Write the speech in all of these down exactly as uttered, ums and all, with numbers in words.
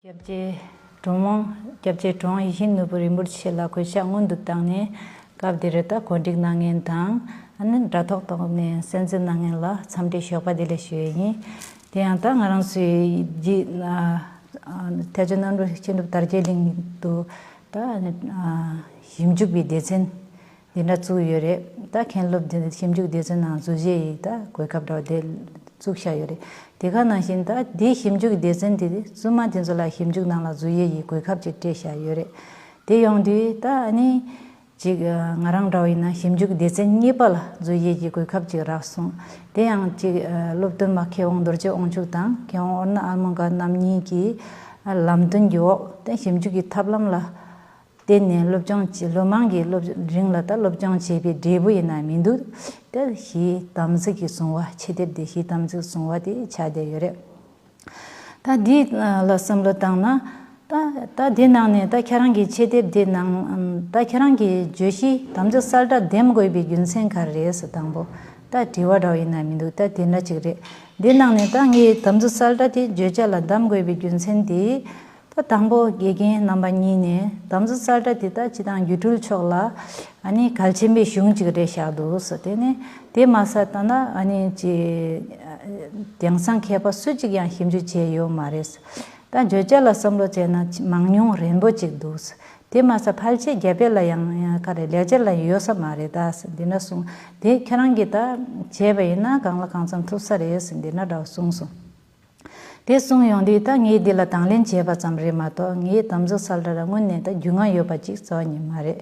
སྐྱབས་རྗེ་གྲུབ་དབང་། སྐྱབས་རྗེ་གྲུབ་དབང་ཡིད་བཞིན་ནོར་བུ་རིན་པོ་ཆེ་ལ་གུས་ཕྱག་སྔོན་དུ་བཏང་ནས། སྐབས་འདིར་ད་གོ་སྒྲིག་གནང་མཁན་དང་། ཨ་ནི་དྲ་ཐོག་ཐོག་ནས་གསན་གཟིགས་གནང་མཁན་ལ་འཚམས་འདྲི་ཞོགས་པ་བདེ་ལེགས་ཞུ་ཡས་ཡིན། དེ་ཡང་ད་ང་རང་ཚོའི་རྗེ་ཨ་ཨ་ཐེག་མཆོག་རྣམ་གྲོལ་མཁྱེན་གྲུབ་དར་རྒྱས་གླིང་དུ་ད་ཨ་ཞིབ་འཇུག་པའི་སྡེ་ཚན་འདི་འདྲ་བཙུགས་ཡོད་རེད། ད་མཁན་སློབ་འདི་ཞིབ་འཇུག་སྡེ་ཚན་ནང་འཛུལ་བྱས་ཡིན། ད་གོ་སྐབས་འདྲ་བོ་དེ་བཙུགས་བཞག་ཡོད་རེད། དེ་ག་ནང་བཞིན་ད་འདིའི་ཞིབ་འཇུག་སྡེ་ཚན་དེ་བཙུན་མ་དེ་ཚོ་ལ་ཞིབ་འཇུག་ནང་ལ་འཛུལ་ཡས་ཀྱི་གོ་སྐབས་ཅིག་སྤྲད་བཞག་ཡོད་རེད། དེ་ཡོང་དུས་ད་ཨ་ནི་ཅིག་ང་རང་འདྲ་བོ་ཡིན་ན་ཞིབ་འཇུག་སྡེ་ཚན་གཉིས་པ་ལ་འཛུལ་ཡས་ཀྱི་གོ་སྐབས་ཅིག་རག་སོང་། དེ་ཡང་ཅིག་སློབ་སྟོན་པ་མཁས་དབང་རྡོ་རྗེ་དབང་ཕྱུག་དང་མཁས་དབང་ཨོར་ན་ཨལ་མོང་ག་རྣམ་གཉིས་ཀྱི་ལམ་སྟོན་གྱི་འོག་ཏེ་ཞིབ་འཇུག་གི་ཐབས་ལམ་ལ་བརྟེན་ནས་སློབ་སྦྱོང་བྱེད། སློབ་མང་གི་སློབ་རིང་ལ་ད་སློབ་སྦྱོང་བྱས་པའི་འབྲས་བུ་ཡིན་ན་མི་འདུག་ད་གཞི་དམ་ཚིག་གི་བཟུང་བ། ཆོས་དེབ་འདི་གཞི་དམ་ཚིག་བཟུང་བ་དེ་ཆགས་བསྡད་ཡོད་རེད། ད་འདི་ལ་བསམ་བློ་བཏང་ན། ད་ད་འདི་ནང་ནས་ད་ཁྱེད་རང་གི་ཆོས་དེབ་འདི་ནང་ད་ཁྱེད་རང་གི་བརྗོད་གཞི་དམ་ཚིག་གསལ་བསྒྲགས་འདེམས་དགོས་པའི་རྒྱུ་མཚན་ག་རེ་རེད་ཟེར། དང་པོ་ད་དྲི་བ་འདྲ་བོ་ཡིན་ན་མི་འདུག་ད་དེ་འདྲ་ཅིག་རེད། འདི་ནང་ནས་ད་ངས་དམ་ཚིག་གསལ་བསྒྲགས་དེ་བརྗོད་བྱ་ལ་འདེམས་དགོས་པའི་རྒྱུ་མཚན་དེ། ད་དང་པོ་དགེ་རྒན་རྣམ་པ་གཉིས་ནས་དམ་ཚིག་གསལ་བསྒྲགས་དེ་ད་སྤྱི་བཏང་སྒྱུ་འཕྲུལ་ཕྱོགས་ལ་ཨ་ནི་གལ་ཆེན་པོའི་གཞུང་ཅིག་རེད་བཞག་འདུག་ཟེར། དེ་ནས་དེ་མ་ཟད་ད་ན་ཨ་ནི་ཅི་དེང་སང་མཁས་པ་སུ་གཅིག་ཡང་ཞིབ་འཇུག་བྱས་ཡོད་མ་རེད། ད་བརྗོད་བྱ་ལ་བསམ་བློ་བྱས་ན་མང་ཉུང་རན་པོ་ཅིག་འདུག་དེ་མ་ཟད་ཕལ་ཆེར་རྒྱ་བོད་ལ་ཡང་ག་རེ་ལེགས་སྦྱར་ལ་ཡོད་ས་མ་རེད་ད་ཟེར་འདི་འདྲ་གསུངས། དེ་ཁྱེད་རང་གིས་ད་བྱས་པ་ཡིན་ན་གང་ལ་གང་འཚམ་ཐུབ་ས་རེད་ཟེར་འདི་འདྲ་འདྲ་བོ་གསུངས་སོང་། དེ་གསུངས་ཡོང་དུས་ད་ངས་འདི་ལ་དང་ལེན་བྱས་པ་ཙམ་རེད་མ་གཏོགས་ངས་དམ་ཚིག་གསལ་བསྒྲགས་ལ་དངོས་གནས་ད་རྒྱུས་མངའ་ཡོད་པ་ཅིག་རྩ་བ་ཉིད་མ་རེད།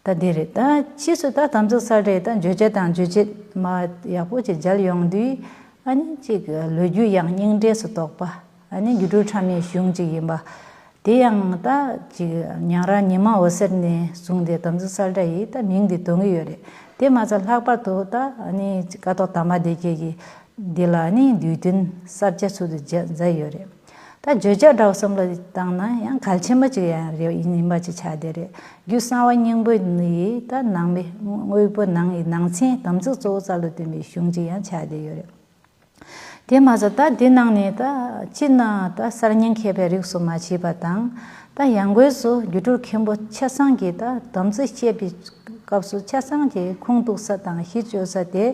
ད་འདི་རེད། ད་ཕྱིས་སུ་ད་དམ་ཚིག་གསལ་བསྒྲགས་ད་བརྗོད་བྱ་དང་རྗོད་བྱེད་མ་ཡག་པོ་ཅིག་མཇལ་ཡོང་དུས་ཨ་ནི་ཅིག་ལོ་རྒྱུས་ཡང་རྙིང་འདྲེས་སུ་གཏོགས་པ། ཨ་ནི་སྒྱུ་འཕྲུལ་ཕྲ་མོའི་གཞུང་ཅིག་ཡིན་པ། དེ་ཡང་ད་ཅིག་ཉང་རལ་ཉི་མ་འོད་ཟེར་ནས་བཟུང་སྟེ་དམ་ཚིག་གསལ་བསྒྲགས་ཡིས་ད་མིང་འདི་འདོན་གྱི་ཡོད་རེད། དེ་མ་ཚད་ལྷག་པར་དུ་ད་ཨ་ནི་ཀཿཐོག་དར་མ་སྡེ་བརྒྱད་ཀྱི་འདི་ལ་ནི་བསྡུས་དོན་གསར་བརྗེ་ཚུལ་དུ་མཛད་མཛད་ཡོད་རེད། ད་བརྗོད་བྱ་འདྲ་བོ་བསམ་བློ་བཏང་ན་ཡང་གལ་ཆེན་པོ་ཅིག་ཡང་རེད་ཡིན་ཡིན་པ་ཅིག་ཆགས་བསྡད་རེད། རྒྱུ་གསང་བ་སྙིང་པོ་ནི་ཡི་ད་ནང་པའི་དངོས་པོ་ནང་ཡི་ནང་ཚན་དམ་ཚིག་གཙོ་བོ་རྩ་ལ་བཏོན་པའི་གཞུང་ཅིག་ཡང་ཆགས་བསྡད་ཡོད་རེད། དེ་མ་ཟད་ད་འདི་ནང་ནས་ད་སྤྱིར་ན་ད་གསར་རྙིང་མཁས་པའི་རིགས་སུ་མ་མཆིས་པ་དང་། ད་ཡང་སྒོས་སུ་སྒྱུ་འཕྲུལ་མཁན་པོ་ཆ་ཚང་གིས་ད་དམ་ཚིག་བཤད་པའི་སྐབས་སུ་ཆ་ཚང་གི་ཁུངས་གཏུགས་ས་དང་གཞི་བཅོལ་ས་དེ་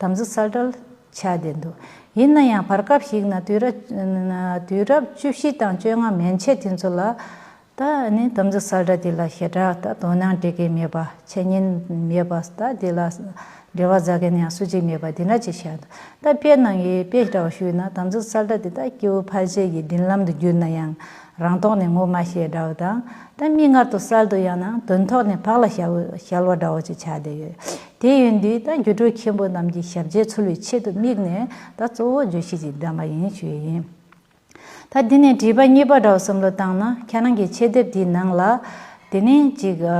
དམ་ཚིག་གསལ་བསྒྲགས་ཆགས་བསྡད་འདུག་ཡིན་ན་ཡང་བར་སྐབས་ཤིག་ན་དུས་རབས་དུས་རབས་བཅུ་བཞི་དང་བཅོ་ལྔ་མན་ཆད་དེ་ཚོ་ལ། ད་ནི་དམ་ཚིག་གསལ་བསྒྲགས་དེ་ལ་ཞེ་དྲག་ད་དོ་སྣང་སྤྲད་མཁན་མེད་པ། འཆད་ཉན་མེད་པ། ད་དེ་ལ་འབྲེལ་བ་བཟའ་མཁན་ཡང་སུ་གཅིག་མེད་པ་དེ་འདྲ་ཅིག་བཞག་འདུག་ད་དཔེ་ནང་གི་དཔེ་འདྲ་བ་ཞུས་ན་དམ་ཚིག་གསལ་བསྒྲགས་དེ་ད་སྐྱེ་བོ་ཕལ་ཆེར་གྱི་མདུན་ལམ་དུ་གྱུར་ན་ཡང་རང་ཐོག་ནས་ངོ་མ་ཤེས་འདྲ་བ་དང་། ད་མིག་སྔར་དུ་གསལ་དུ་ཡང་ན་དོན་ཐོག་ནས་བག་ལ་ཞལ་བ་ཞལ་བ་འདྲ་བ་ཅིག་ཆགས་བསྡད་ཡོད། དེ་ཡིན་དུས་ད་སྒྱུ་འཕྲུལ་མཁན་པོ་རྣམས་ཀྱི་ཞབས་རྗེས་འཚོལ་བའི་ཆེད་དུ་དམིགས་ནས་ད་གཙོ་བོ་བརྗོད་གཞི་ཅིག་བདམས་པ་ཡིན་ཞུ་ཡི་ཡིན། ད་འདི་ནས་དྲི་བ་གཉིས་པ་འདྲ་བོ་བསམ་བློ་བཏང་ན་ཁྱེད་རང་གི་ཆེད་དེབ་འདིའི་ནང་ལ་དེ་ནས་ཅིག་ཨ་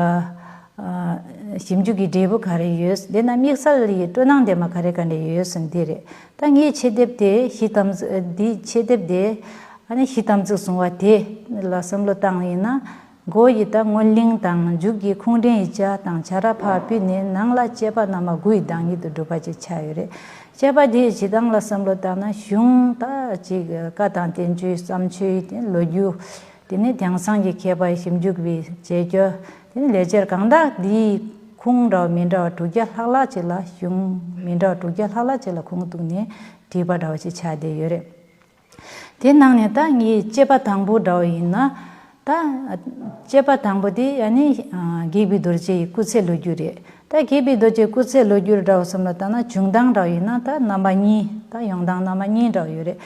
ཨ་ཞིབ་འཇུག་གི་འབྲས་བུ་ག་རེ་ཡོད། དེ་ན་དམིགས་བསལ་ཡི་སྤྲོ་སྣང་ལྡན་པ་ག་རེ་ག་རེ་ཡོད་ཟེར་འདི་རེད། ད་ངའི་ཆེད་དེབ་དེ་གཞི་དམ་འདིའི་ཆེད་དེབ་དེ་ཨ་ནི་གཞི་དམ་ཚིག་བཟུང་བ་དེ་ལ་བསམ་བློ་བཏང་ཡིན་ན། མགོ་ཡི་ད་སྔོན་གླེང་དང་མཇུག་གི་ཁུངས་འདྲེན་ཡི་ཆ་དང་བྱ་ར་ཕར་ཕུད་ནས་ནང་ལ་བཅས་པ་རྣམས་དགུ་ཡི་བདག་ཉིད་དུ་གྲུབ་པ་ཅིག་ཆགས་ཡོད་རེད། བཅས་པ་དེ་ཇི་ལྟར་ལ་བསམ་བློ་བཏང་ན་གཞུང་ད་ཅིག་བཀའ་དང་བསྟན་བཅོས་བརྩམས་ཆོས་དེ་ལོ་རྒྱུས། དེ་ནས་དེང་སང་གི་མཁས་པའི་ཞིབ་འཇུག་པའི་བྱེད་སྤྱོད། དེ་ནས་ལེགས་སྦྱར་གང་དག་འདིའི་ཁུངས་འདྲ་བ་མི་འདྲ་བ་དྲུག་བརྒྱ་ལྷག་ལྷག་ཅིག་ལ་གཞུང་མི་འདྲ་བ་དྲུག་བརྒྱ་ལྷག་ལྷག་ཅིག་ལ་ཁུངས་གཏུགས་ནས་བྲིས་པ་འདྲ་བ་ཅིག་ཆགས་བསྡད་ཡོད་རེད། དེ་ནང་ནས་ད་ངའི་དཔྱད་པ་དང་པོ་འདྲ་བོ་ཡིན་ན། ད་དཔྱད་པ་དང་པོ་དེ་ཨ་ནི་ཨ་རྒྱས་པའི་རྡོ་རྗེ་ཡི་སྐུ་ཚེ་ལོ་རྒྱུས་རེད། ད་རྒྱས་པའི་རྡོ་རྗེའི་སྐུ་ཚེ་ལོ་རྒྱུས་འདྲ་བོ་བསམ་བློ་བཏང་ན་བྱུང་སྟངས་འདྲ་བོ་ཡིན་ན་ད་རྣམ་པ་གཉིས། ད་ཡོང་སྟངས་རྣམ་པ་གཉིས་འདྲ་བོ་ཡོད་རེད།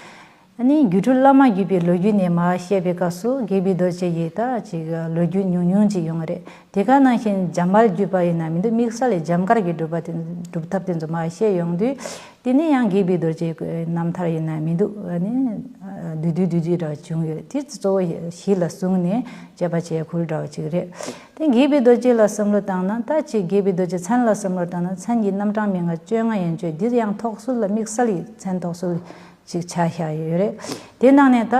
ཨ་ནི་སྒྱུ་འཕྲུལ་བླ་མ་བརྒྱུད་པའི་ལོ་རྒྱུས་ནས་མར་བཤད་པའི་སྐབས་སུ་རྒྱས་པའི་རྡོ་རྗེ་ཡི་ད་ཅིག་ལོ་རྒྱུས་ཉུང་ཉུང་ཅིག་ཡོང་གི་རེད། དེ་ག་ནང་བཞིན་འཇམ་དཔལ་བརྒྱུད་པ་ཡིན་ན་མི་འདུག་དམིགས་བསལ་ལས་འཇམ་དཀར་གྱི་སྒྲུབ་པ་དེ་སྒྲུབ་ཐབས་དེ་ཚོ་མར་བཤད་ཡོང་དུས། དེ་ནས་ཡང་རྒྱས་པའི་རྡོ་རྗེའི་རྣམ་ཐར་ཡིན་ན་མི་འདུག་ཨ་ནི་བསྡུས་བསྡུས་བསྡུས་བསྡུས་འདྲ་བ་བྱུང་ཡོད་རེད། དེ་གཙོ་བོ་གཞི་ལ་བཟུང་ནས་དཔྱད་པ་བྱེད་ཁུལ་འདྲ་བ་ཅིག་རེད། དེ་རྒྱས་པའི་རྡོ་རྗེ་ལ་བསམ་བློ་བཏང་ན་ད་ཅིག་རྒྱས་པའི་རྡོ་རྗེ་མཚན་ལ་བསམ་བློ་བཏང་ན་མཚན་གྱི་རྣམ་གྲངས་མན་ངག་བཅོ་ལྔ་ཡན་ཆོད་འདིར་ཡང་ཐོགས་སུ་ལ་དམིགས་བསལ་གྱི་མཚན་ཐོགས་སུ་ལ་ཅིག་ཆ་བཞག་ཡོད་རེད། དེ་ནང་ནས་ད།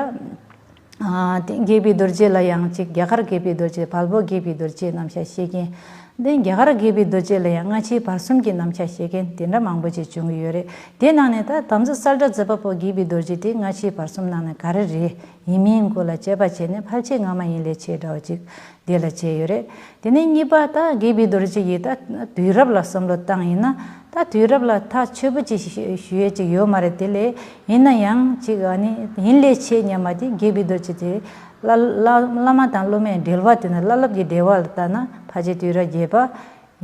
ཨ་དེ་རྒྱས་པའི་རྡོ་རྗེ་ལ་ཡང་ཅིག་རྒྱ་གར་རྒྱས་པའི་རྡོ་རྗེ། བལ་པོ་རྒྱས་པའི་རྡོ་རྗེ་རྣམ་གཞག་བཤད་མཁན་ དེ་རྒྱ་གར་དགྱེས་པའི་རྡོ་རྗེ་ལ་ཡང་སྔ་ཕྱིའི་བར་གསུམ་གྱི་རྣམ་གཞག་བཤད་མཁན་དེ་འདྲ་མང་པོ་ཅིག་བྱུང་གི་ཡོད་རེད། དེ་ནང་ནས་ད་དམ་ཚིག་གསལ་བསྒྲགས་མཛད་པ་པོ་དགྱེས་པའི་རྡོ་རྗེ་དེ་སྔ་ཕྱིའི་བར་གསུམ་ནང་ནས་ག་རེ་རེད། ཡིན་མིན་སྐོར་ལ་དཔྱད་པ་བྱས་ནས་ཕལ་ཆེར་སྔ་མ་ཡིན་ལས་ཆེ་འདྲ་བོ་ཅིག་དེ་ལ་བྱས་ཡོད་རེད། དེ་ནས་གཉིས་པ་ད་དགྱེས་པའི་རྡོ་རྗེ་ཡིས་ད་དུས་རབས་ལ་བསམ་བློ་བཏང་ཡིན་ན། ད་དུས་རབས་ལ་ཐག་ཆོད་པོ་ཅིག་ཞུ་ཞུ་ཡས་ཅིག་ཡོད་མ་རེད། དེ་ལས་ཡིན་ན་ཡང་ཅིག་ཨ་ནི་ཡིན་ལས་ཆེ་སྙམ་པ་དེ་དགྱེས་པའི་རྡོ་རྗེ་དེ་བླ་བླ་བླ་མ་དང་སློབ་མའི་འབྲེལ་བ་དེ་ནི་བླ་སློབ་ཀྱི་འབྲེལ་བ་ལ་ལྟ་ན་ཕལ་ཆེར་དུས་རབས་བརྒྱད་པ་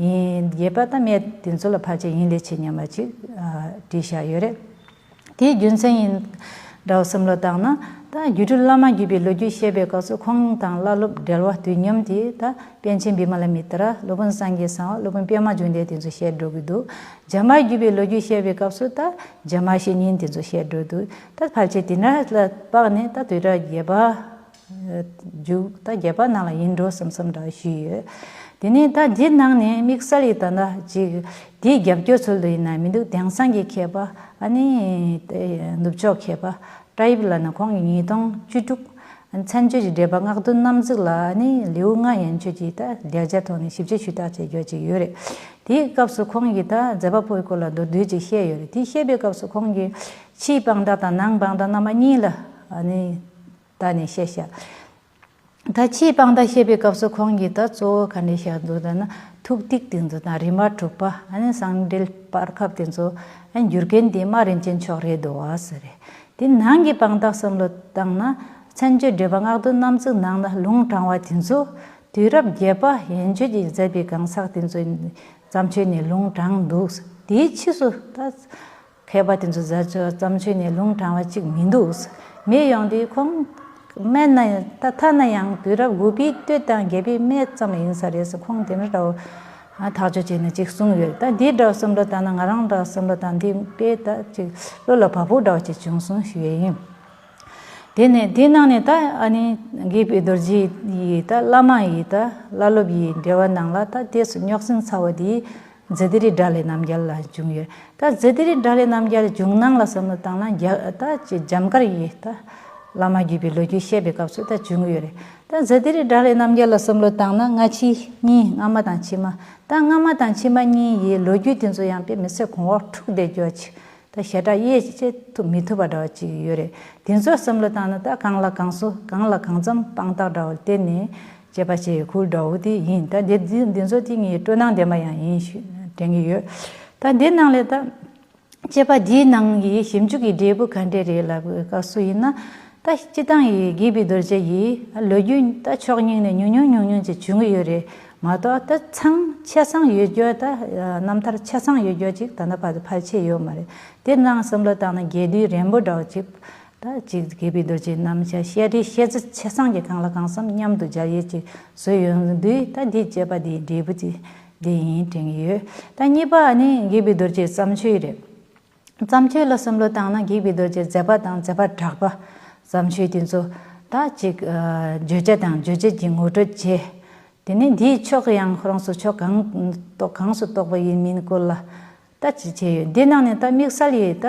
ཡིན། བརྒྱད་པ་དང་སྨད་དེ་ཚོ་ལ་ཕལ་ཆེར་ཡིན་ལས་ཆེ་སྙམ་པ་ཅིག་ཨ་བྲིས་བཞག་ཡོད་རེད། དེའི་རྒྱུ་མཚན་ཡིན་འདྲ་བོ་བསམ་བློ་བཏང་ན། ད་སྒྱུ་འཕྲུལ་བླ་མ་བརྒྱུད་པའི་ལོ་རྒྱུས་བཤད་པའི་སྐབས་སུ་ཁོང་དང་བླ་སློབ་འབྲེལ་བ་དུས་མཉམ་དེ་ད་པཎ་ཆེན་བི་མ་ལ་མི་ཏྲ། སློབ་དཔོན་སངས་རྒྱས་གསང་བ། སློབ་དཔོན་པདྨ་འབྱུང་གནས་དེ་ཚོ་བཤད་འགྲོ་གི་འདུག་འཇམ་དཔལ་བརྒྱུད་པའི་ལོ་རྒྱུས་བཤད་པའི་སྐབས་སུ་ད་འཇམ་དཔལ་བཤེས་གཉེན་དེ་ཚོ་བཤད་འགྲོ་འདུག་ད་ཕལ་ཆེར་དེ་འདྲ་ལ་དཔག་ནས་ད་དུས་རབས་བརྒྱད་པ། མཇུག་ད་བརྒྱད་པ་ནང་ལ་ཡིན་འགྲོ་བསམ་བསམ་འདྲ་ཞུས་ཡོད། དེ་ནས་ད་འདི་ནང་ནས་དམིགས་བསལ་ཡིན་ད་ལྟ་ཅིག་དེའི་རྒྱབ་སྐྱོར་ཚུལ་དུ་ཡིན་ན་མི་འདུག་དེང་སང་གི་མཁས་པ་ཨ་ནི་ནུབ་ཕྱོགས་མཁས་པ་ཊའིབ་ལ་ནི་ཁོང་གིས་ཉིས་སྟོང་བཅུ་དྲུག་མཚན་བརྗོད་ཀྱི་འགྲེལ་པ་སྔགས་བདུན་རྣམ་གཟིགས་ལ་ཨ་ནི་ལེའུ་ལྔ་ཡན་ཆོད་ཀྱི་ད་ལེགས་སྦྱར་ཐོག་ནས་ཞིབ་དཔྱད་ཞུས་དག་བྱས་ཡོད་ཅིག་ཡོད་རེད། དེའི་སྐབས་སུ་ཁོང་གིས་ད་མཛད་པ་པོའི་སྐོར་ལ་མདོར་བསྡུས་ཅིག་བཤད་ཡོད་རེད། དེ་བཤད་པའི་སྐབས་སུ་ཁོང་གིས་ཕྱིའི་དཔང་རྟགས་དང་ནང་དཔང་རྟགས་རྣམ་པ་གཉིས་ལ་ཨ་ནི་ད་ནས་བཤད་བཞག་ད་ཕྱིའི་དཔང་རྟགས་བཤད་པའི་སྐབས་སུ་ཁོང་གིས་ད་གཙོ་བོ་ག་འདྲ་བཤད་འདུག་ཟེར་ན། ཐུགས་ཐིག་དེ་ཚོ་དང་རིམ་པ་དྲུག་པ་ཨ་ནི་གསང་འགྲེལ་སྤར་ཁབ་དེ་ཚོ་ཨ་ནི་བསྒྱུར་མཁན་དེ་རྨ་རིན་ཆེན་མཆོག་རེད་འདུག་བ་ཟེར་རེད། དེ་ནང་གི་དཔང་རྟགས་བསམ་བློ་བཏང་ན་མཚན་བརྗོད་འགྲེལ་པ་སྔགས་བདུན་རྣམ་གཟིགས་ནང་ན་ལུང་དྲངས་པ་དེ་ཚོ་དུས་རབས་བརྒྱད་པ་ཡན་ཆོད་ཀྱིས་མཛད་པའི་གང་ཟག་དེ་ཚོའི་བརྩམས་ཆོས་ནས་ལུང་དྲངས་འདུག་དེའི་ཕྱིས་སུ་ད། མཁས་པ་དེ་ཚོ་མཛད་བརྩམས་ཆོས་ནས་ལུང་དྲངས་པ་གཅིག་མི་འདུག་མེད་ཡོང་དུས་ཁོང་སྨད་ན་ད་ཐ་ན་ཡང་དུས་རབས་དགུ་པའི་སྟོད་དང་བརྒྱད་པའི་སྨད་ཙམ་ཡིན་ས་རེད་ཟེར། ཁོང་དེ་འདྲ་འདྲ་བོ་ཐག་གཅོད་བྱས་ནས་གཅིག་གསུངས་ཡོད། ད་འདི་འདྲ་བསམ་བློ་བཏང་ན་ང་རང་འདྲ་བསམ་བློ་བཏང་འདི་དཔེ་ད་གཅིག་བློ་ལ་བབ་པོ་འདྲ་བོ་གཅིག་བྱུང་སོང་ཞུ་ཡས་ཡིན། དེ་ནས་དེ་ནང་ནས་ད་ཨ་ནི་དགྱེས་པའི་རྡོ་རྗེ་ཡི་ད་བླ་མ་ཡི་ད་བླ་སློབ་ཡི་འབྲེལ་བ་ནང་ལ་ད་ཏོག་ཙམ་རྙོག་ཟིང་ཚ་བོ་དེ་ཛི་ཏི་རི་སྒྲ་བླའི་རྣམ་རྒྱལ་ལ་བྱུང་ཡོད། ད་ཛི་ཏི་རི་སྒྲ་བླའི་རྣམ་རྒྱལ་བྱུང་སྣང་ལ་བསམ་བློ་བཏང་ན་རྒྱ་ད་ཅི་འཇམ་དཀར་ཡི་ད་བླ་མ་བརྒྱུད་པའི་ལོ་རྒྱུས་བཤད་པའི་སྐབས་སུ་ད་བྱུང་གི་ཡོད་རེད། ད་ཛི་ཏི་རི་སྒྲ་བླའི་རྣམ་རྒྱལ་ལ་བསམ་བློ་བཏང་ན་སྔ་ཕྱི་གཉིས་སྔ་མ་དང་ཕྱི་མ། ད་སྔ་མ་དང་ཕྱི་མ་གཉིས་ཡི་ལོ་རྒྱུས་དེ་ཚོ་ཡང་དཔེ་མི་སྲིད་གོང་འོག་འཁྲུག་བསྡད་རྒྱུ་ཅིག་ད་ཞེ་དྲག་དབྱེ་དཔྱད་ཐུབ་མི་ཐུབ་པ་འདྲ་བ་ཅིག་ཡོད་རེད། དེ་ཚོ་བསམ་བློ་བཏང་ན་ད་གང་ལ་གང་སུ་གང་ལ་གང་འཚམ་དཔང་རྟགས་འདྲ་བོ་བསྟན་ནས་དཔྱད་པ་བྱེད་ཡོད་ཁུལ་འདྲ་བོ་དེ་ཡིན། ད་འདི་འདི་འདི་ཚོ་དེ་ངའི་སྤྲོ་སྣང་ལྡན་པ་ཡང་ཡིན་ཞུ་དྲན་གྱི་ཡོད། ད་འདི་ནང་ལས་ད་དཔྱད་པ་འདིའི་ནང་གི་ཞིབ་འཇུག་གི་འབྲས་བུ་ག་འདྲས་རེད་ལབ་སྐབས་སུ་ཡིན་ན། ད་སྤྱི་བཏང་ཡི་དགྱེས་པའི་རྡོ་རྗེ་ཡི་ལོ་རྒྱུས་ད་ཕྱོགས་གཉིས་ནས་ཉུང་ཉུང་ཉུང་ཉུང་ཅིག་བྱུང་གི་ཡོད་རེད་མ་གཏོགས། ད་ཚང་ཆ་ཚང་ཡོད་རྒྱུ་ད་རྣམ་ཐར་ཆ་ཚང་ཡོད་རྒྱུ་ཅིག་ད་ལྟ་བར་དུ་ཕལ་ཆེར་ཡོད་མ་རེད། དེ་ནང་བསམ་བློ་བཏང་ན་རྒྱས་བསྡུས་རན་པོ་འདྲ་བོ་ཅིག་ད་ཅིག་དགྱེས་པའི་རྡོ་རྗེའི་རྣམ་གཞག་བཤད་རིས་བཤད་ཚུལ་ཆ་ཚང་གི་གང་ལ་གང་འཚམ་མཉམ་དུ་སྦྱར་ཡས་ཅིག་བཟོས་ཡོང་དུས་ད་འདིའི་དཔྱད་པ་འདིའི་འབྲས་བུ་དེ་འདི་ཡིན་དྲན་གྱི་ཡོད། ད་གཉིས་པ་ནི་དགྱེས་པའི་རྡོ་རྗེའི་བརྩམས་ཆོས་རེད། བརྩམས་ཆོས་ལ་བསམ་བློ་བཏང་ན་དགྱེས་པའི་རྡོ་རྗེ་མཛད་པ་དང་མཛད་པ་གྲགས་པ་བརྩམས་ཆོས་དེ་ཚོ་ད་ཅིག་ཨ་བརྗོད་བྱ་དང་རྗོད་བྱེད་ཀྱི་ངོ་སྤྲོད་བྱས། དེ་ནས་འདིའི་ཕྱོགས་ཡང་ཁོ་རང་ཚོ་ཕྱོགས་གང་གཏོགས་གང་སུ་གཏོགས་པ་ཡིན་མིན་སྐོར་ལ་ད་ཅི་བྱས་ཡོད། འདི་ནང་ནས་ད་དམིགས་བསལ་ཡིན་ད་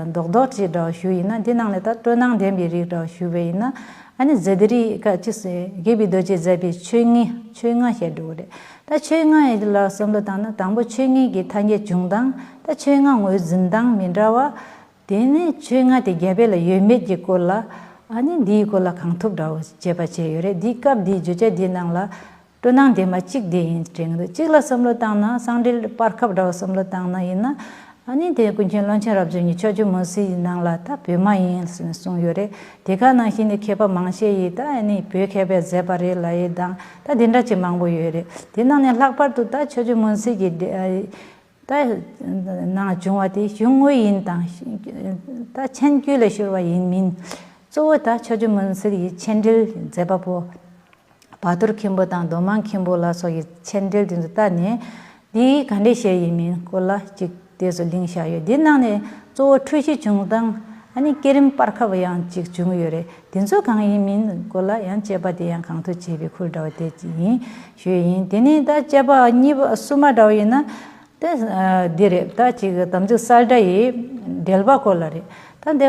རྡོག་རྡོག་ཅིག་འདྲ་བ་ཞུ་ཡིན་ན། འདི་ནང་ནས་ད་སྤྲོ་སྣང་ལྡན་པའི་རིགས་འདྲ་བ་ཞུ་བ་ཡིན་ན། ཨ་ནི་ཛི་ཏི་རི་ཀ་ཅི་ཟེར་དགྱེས་པའི་རྡོ་རྗེ་མཛད་པའི་ཆོས་ལྔ་ཆོས་ལྔ་བཤད་འགྲོ་གི་རེད། ད་ཆོས་ལྔ་ལ་བསམ་བློ་བཏང་ན་དང་པོ་ཆོས་ལྔའི་གི་ཐ་སྙད་བྱུང་སྟངས། ད་ཆོས་ལྔ་ངོས་འཛིན་སྟངས་མི་འདྲ་བ། དེ་ནས་ཆོས་ལྔ་དེ་རྒྱ་བོད་ལ་ཡོད་མེད་ཀྱི་སྐོར་ལ་ཨ་ནི་འདིའི་སྐོར་ལ་གང་ཐུབ་འདྲ་བོ་དཔྱད་པ་བྱས་ཡོད་རེད། འདིའི་སྐབས་འདིའི་བརྗོད་བྱ་འདིའི་ནང་ལ་སྤྲོ་སྣང་ལྡན་པ་གཅིག་དེ་ཡིན་དྲན་གྱི་འདུག་གཅིག་ལ་བསམ་བློ་བཏང་ན་གསང་འགྲེལ་སྤར་ཁབ་འདྲ་བོ་བསམ་བློ་བཏང་ན་ཡིན་ན། ཨ་ནི་དེ་ཀུན་མཁྱེན་བློ་ཆེན་རབ་འབྱམས་ཀྱིས་ཕྱོགས་བཅུའི་མུན་སེལ་ཡི་ནང་ལ་ད་བོད་མ་ཡིན་ཟེར་ནས་གསུངས་ཡོད་རེད། དེ་ག་ནང་བཞིན་དེ་མཁས་པ་མང་ཆེ་ཡིས་ད་ཨ་ནི་བོད་མཁས་པས་མཛད་པ་རེད་ལབ་ཡས་དང་ད་དེ་འདྲ་ཅིག་མང་པོ་ཡོད་རེད། དེ་ནང་ནས་ལྷག་པར་དུ་ད་ཕྱོགས་བཅུའི་མུན་སེལ་གྱི་ད་ནང་བྱུང་བ་དེ་གཞུང་དངོས་ཡིན་དང་ད་མཆན་བརྒྱུད་ལས་ཤོར་བ་ཡིན་མིན། གཙོ་བོ་ད་ཕྱོགས་བཅུའི་མུན་སེལ་ཡི་མཆན་འགྲེལ་མཛད་པ་པོ་བ་དུར་མཁན་པོ་དང་མདོ་སྨད་མཁན་པོ་ལ་སོགས་ཀྱི་མཆན་འགྲེལ་དེ་ཚོ་ལྟ་ནས་འདི་ག་འདྲས་བཤད་ཡིན་མིན་སྐོར་ལ་ཅིག་དེ་ཚོ་གླེང་བཞག་ཡོད། འདི་ནང་ནས་གཙོ་བོ་འཁྲུལ་གཞི་བྱུང་སྟངས་ཨ་ནི་བསྐྱེད་རིམ་སྤར་ཁབ་ཡང་ཅིག་བྱུང་ཡོད་རེད། དེ་ཚོ་གང་ཡིན་མིན་སྐོར་ལ་ཡང་དཔྱད་པ་དེ་ཡང་གང་ཐུབ་བྱེད་པའི་ཁུལ་འདྲ་བ་དེ་ཅིག་ཡིན་ཞུ་ཡིན། དེ་ནས་ད་དཔྱད་པ་གཉིས་པ་གསུམ་པ་འདྲ་བ་ཡིན་ན། དེ་ཨ་འདི་རེད། ད་ཅིག་དམ་ཚིག་གསལ་བསྒྲགས་ཡི་འགྲེལ་པ་སྐོར་ལ་རེད། ད་འདི་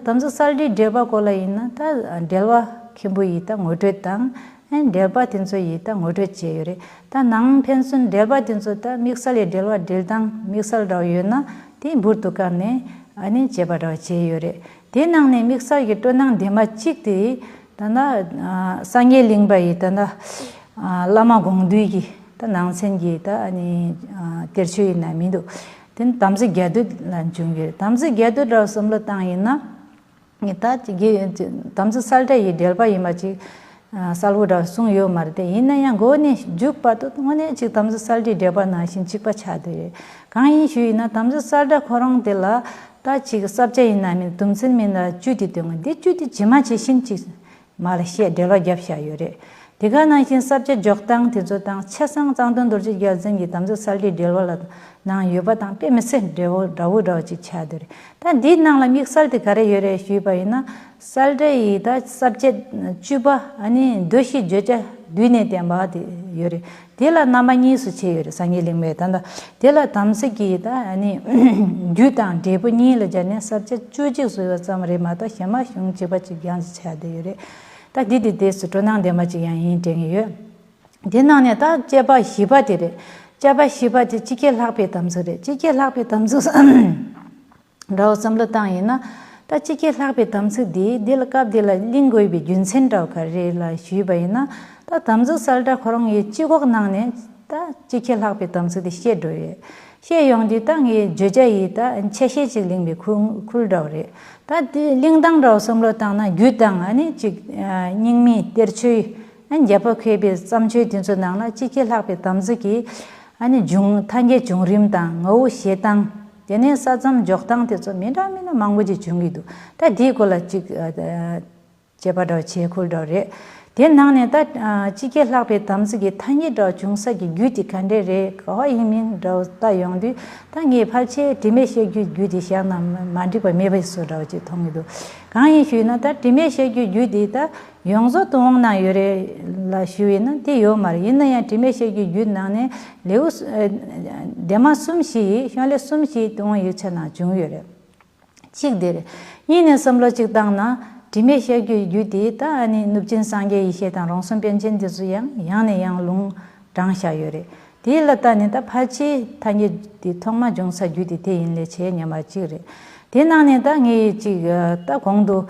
དམ་ཚིག་གསལ་བསྒྲགས་འགྲེལ་པ་སྐོར་ལ་ཡིན་ན་ད་འགྲེལ་པ་མཁན་པོ་ཡི་ད་ངོ་སྤྲོད་དང་ ཨ་ནི་འགྲེལ་པ་དེ་ཚོ་ཡིས་ད་ངོ་སྤྲོད་བྱས་ཡོད་རེད། ད་ནང་ཕན་ཚུན་འགྲེལ་པ་དེ་ཚོ་ད་དམིགས་བསལ་ཡི་འགྲེལ་བ་འགྲེལ་སྟངས་དམིགས་བསལ་འདྲ་བོ་ཡོད་ན་དེ་འབུར་དུ་བཀར་ནས་ཨ་ནི་བྱས་པ་འདྲ་བོ་བྱས་ཡོད་རེད། དེ་ནང་ནས་དམིགས་བསལ་གྱི་སྤྲོ་སྣང་ལྡན་པ་གཅིག་དེ་ད་ལྟ་ཨ་སངས་རྒྱས་གླིང་པ་ཡི་ད་ལྟ་ཨ་བླ་མ་དགོངས་འདུས་ཀྱི་ད་ནང་ཚན་གྱི་ད་ཨ་ནི་ཨ་གཏེར་ཆོས་ཡིན་ན་མི་འདུག་དེ་ནི་དམ་ཚིག་རྒྱ་མདུད་ལ་འབྱུང་གི་རེད། དམ་ཚིག་རྒྱ་མདུད་འདྲ་བོ་བསམ་བློ་བཏང་ཡིན་ན། ངས་ད་ཅིག་གི་དམ་ཚིག་གསལ་བསྒྲགས་ཡི་འགྲེལ་པ་ཡིན་པ་ཅིག་གསལ་བོ་འདྲ་བ་གསུངས་ཡོད་མ་རེད་དེ། ཡིན་ན་ཡང་མགོ་ནས་མཇུག་བར་དུ་དངོས་གནས་ཅིག་དམ་ཚིག་གསལ་བསྒྲགས་འགྲེལ་པ་ནང་བཞིན་གཅིག་པ་ཆགས་བསྡད་ཡོད། གང་ཡིན་ཞུས་ཡིན་ན་དམ་ཚིག་གསལ་བསྒྲགས་ཁོ་རང་དེ་ལ་ད་ཅིག་ས་བཅད་ཡིན་ན་མིན་དུམ་ཚན་མིན་ན་བཅུད་དེ་སྟོན་འདི་བཅུད་དེ་ཇི་མ་ཇི་བཞིན་ཅིག་མ་ལ་བཤད་འགྲེལ་བ་བརྒྱབ་བཞག་ཡོད་རེད། དེ་ག་ནང་བཞིན་ས་བཅད་འཇོག་སྟངས་དེ་ཚོ་དང་ཆ་ཚང་གཙང་སྟོན་རྡོ་རྗེ་རྒྱལ་མཚན་གྱི་དམ་ཚིག་གསལ་བསྒྲགས་འགྲེལ་བ་ལ་ནང་ཡོད་པ་དང་དཔེ་མི་སྲིད་འདྲ་བོ་འདྲ་བོ་འདྲ་བོ་ཅིག་ཆགས་བསྡད་རེད། ད་འདིའི་ནང་ལ་དམིགས་བསལ་དེ་ག་རེ་ཡོད་རེད་ཞུས་པ་ཡིན་ན། གསལ་བསྒྲགས་ཡི་ད་ས་བཅད་བཅུ་པ་ཨ་ནི་མདོ་བཞི་བརྗོད་བྱ་བསྡུས་ནས་བསྟན་པ་དེ་ཡོད་རེད། དེ་ལ་རྣམ་པ་གཉིས་སུ་ཕྱེ་ཡོད་རེད། སངས་རྒྱས་གླིང་པས་ད་ལྟ་དེ་ལ་དམ་ཚིག་གི་ད་ཨ་ནི་རྒྱུ་དང་འབྲས་བུ་གཉིས་ལ་སྦྱར་ནས་ས་བཅད་བཅུ་གཅིག་བཟོ་ཡོད་ཙམ་རེད་མ་གཏོགས་གཞན་མ་གཞུང་གཅིག་པ་གཅིག་རྐྱང་ཅིག་ཆགས་བསྡད་ཡོད་རེད། ད་འདི་དེ་དེ་སུ་སྤྲོ་སྣང་ལྡན་པ་ཅིག་ཡང་ཡིན་དྲན་གྱི་ཡོད། དེ་ནང་ནས་ད་དཔྱད་པ་བཞི་པ་དེ་རེད། དཔྱད་པ་བཞི་པ་དེ་ཅི་ཁྱད་ལྷག་པའི་དམ་ཚིག་རེད། ཅི་ཁྱད་ལྷག་པའི་དམ་ཚིག་འདྲ་བོ་བསམ་བློ་བཏང་ཡིན་ན། ད་ཅི་ཁྱད་ལྷག་པའི་དམ་ཚིག་འདི་འདི་ལ་སྐབས་འདི་ལ་གླེང་དགོས་པའི་རྒྱུ་མཚན་འདྲ་བོ་ག་རེ་རེད་ལ་ཞུས་པ་ཡིན་ན། ད་དམ་ཚིག་གསལ་བསྒྲགས་ཁོ་རང་གི་སྤྱི་ཁོག་ནང་ནས་ད་ཅི་ཁྱད་ལྷག་པའི་དམ་ཚིག་དེ་བཤད་འགྲོ་ཡོད། བཤད་ཡོང་དུས་ད་ངས་བརྗོད་བྱ་ཡི་ད་ཆ་ཤས་ཅིག་གླེང་བའི་ཁུལ་ཁུལ་འདྲ་བོ་རེད། ད་དེ་གླེང་སྟངས་འདྲ་བོ་བསམ་བློ་བཏང་ན་རྒྱུ་དང་ཨ་ནི་ཅིག་རྙིང་མའི་གཏེར་ཆོས། ཨ་ནི་རྒྱལ་པོ་མཁས་པའི་བརྩམས་ཆོས་དེ་ཚོ་ནང་ལ་ཅི་ཁྱད་ལྷག་པའི་དམ་ཚིག་གི་ཨ་ནི་འབྱུང་ཐ་སྙད་བྱུང་རིམ་དང་ངོ་བོ་བཤད་སྟངས། དེ་ནས་ས་མཚམས་འཇོག་སྟངས་དེ་ཚོ་མི་འདྲ་མི་འདྲ་མང་པོ་ཅིག་བྱུང་གི་འདུག་ད་དེའི་སྐོར་ལ་ཅིག་ཨ་ཨ་དཔྱད་པ་འདྲ་བོ་བྱེད་ཁུལ་འདྲ་བོ་རེད། དེ་ནང་ནས་ད་ཨ་ཅི་ཁྱད་ལྷག་པའི་དམ་ཚིག་གི་ཐ་སྙད་འདྲ་བོ་བྱུང་ས་གི་རྒྱུ་དེ་ག་འདྲས་རེད། ག་བ་ཡིན་མིན་འདྲ་བོ་ལྟ་ཡོང་དུས་ད་ངས་ཕལ་ཆེར་དྲི་མེད་བཤད་རྒྱུད་རྒྱུད་དེ་བཞག་ན་མ་འགྲིག་པ་མེད་པ་བཟོ་འདྲ་བོ་ཅིག་མཐོང་གི་འདུག་གང་ཡིན་ཞུས་ན་ད་དྲི་མེད་བཤད་རྒྱུད་རྒྱུད་དེ་ད་ཡོངས་རྫོགས་དུ་འོང་ན་ཡོད་རེད་ལ་ཞུ་ཡིན་ན་དེ་ཡོད་མ་རེད། ཡིན་ན་ཡང་དྲི་མེད་བཤད་རྒྱུད་རྒྱུད་ནང་ནས་ལེའུ་སྡེ་མ་གསུམ་བཞི་ཡི་ཤོ་ལོ་ཀ་གསུམ་བཞི་དུ་འོང་ཡིག་ཆ་ནང་བྱུང་ཡོད་རེད། གཅིག་དེ་རེད། གཉིས་ནས་བསམ་བློ་གཅིག་བཏང་ན། དྲི་མེད་བཤད་རྒྱུད་རྒྱུད་དེ་ད་ཨ་ནི་གནུབས་ཆེན་སངས་རྒྱས་ཡེ་ཤེས་དང་རོང་ཟོམ་པཎ་ཆེན་དེ་ཚོ་ཡང་ཡང་ནས་ཡང་ལུང་དྲངས་བཞག་ཡོད་རེད། དེ་ལ་ལྟ་ནས་ད་ཕལ་ཆེར་ཐ་སྙད་དེ་ཐོག་མ་བྱུང་ས་རྒྱུད་དེ་དེ་ཡིན་ལས་བྱེད་སྙམ་པ་གཅིག་རེད། དེ་ནང་ནས་ད་ངས་གཅིག་ད་གོང་དུ་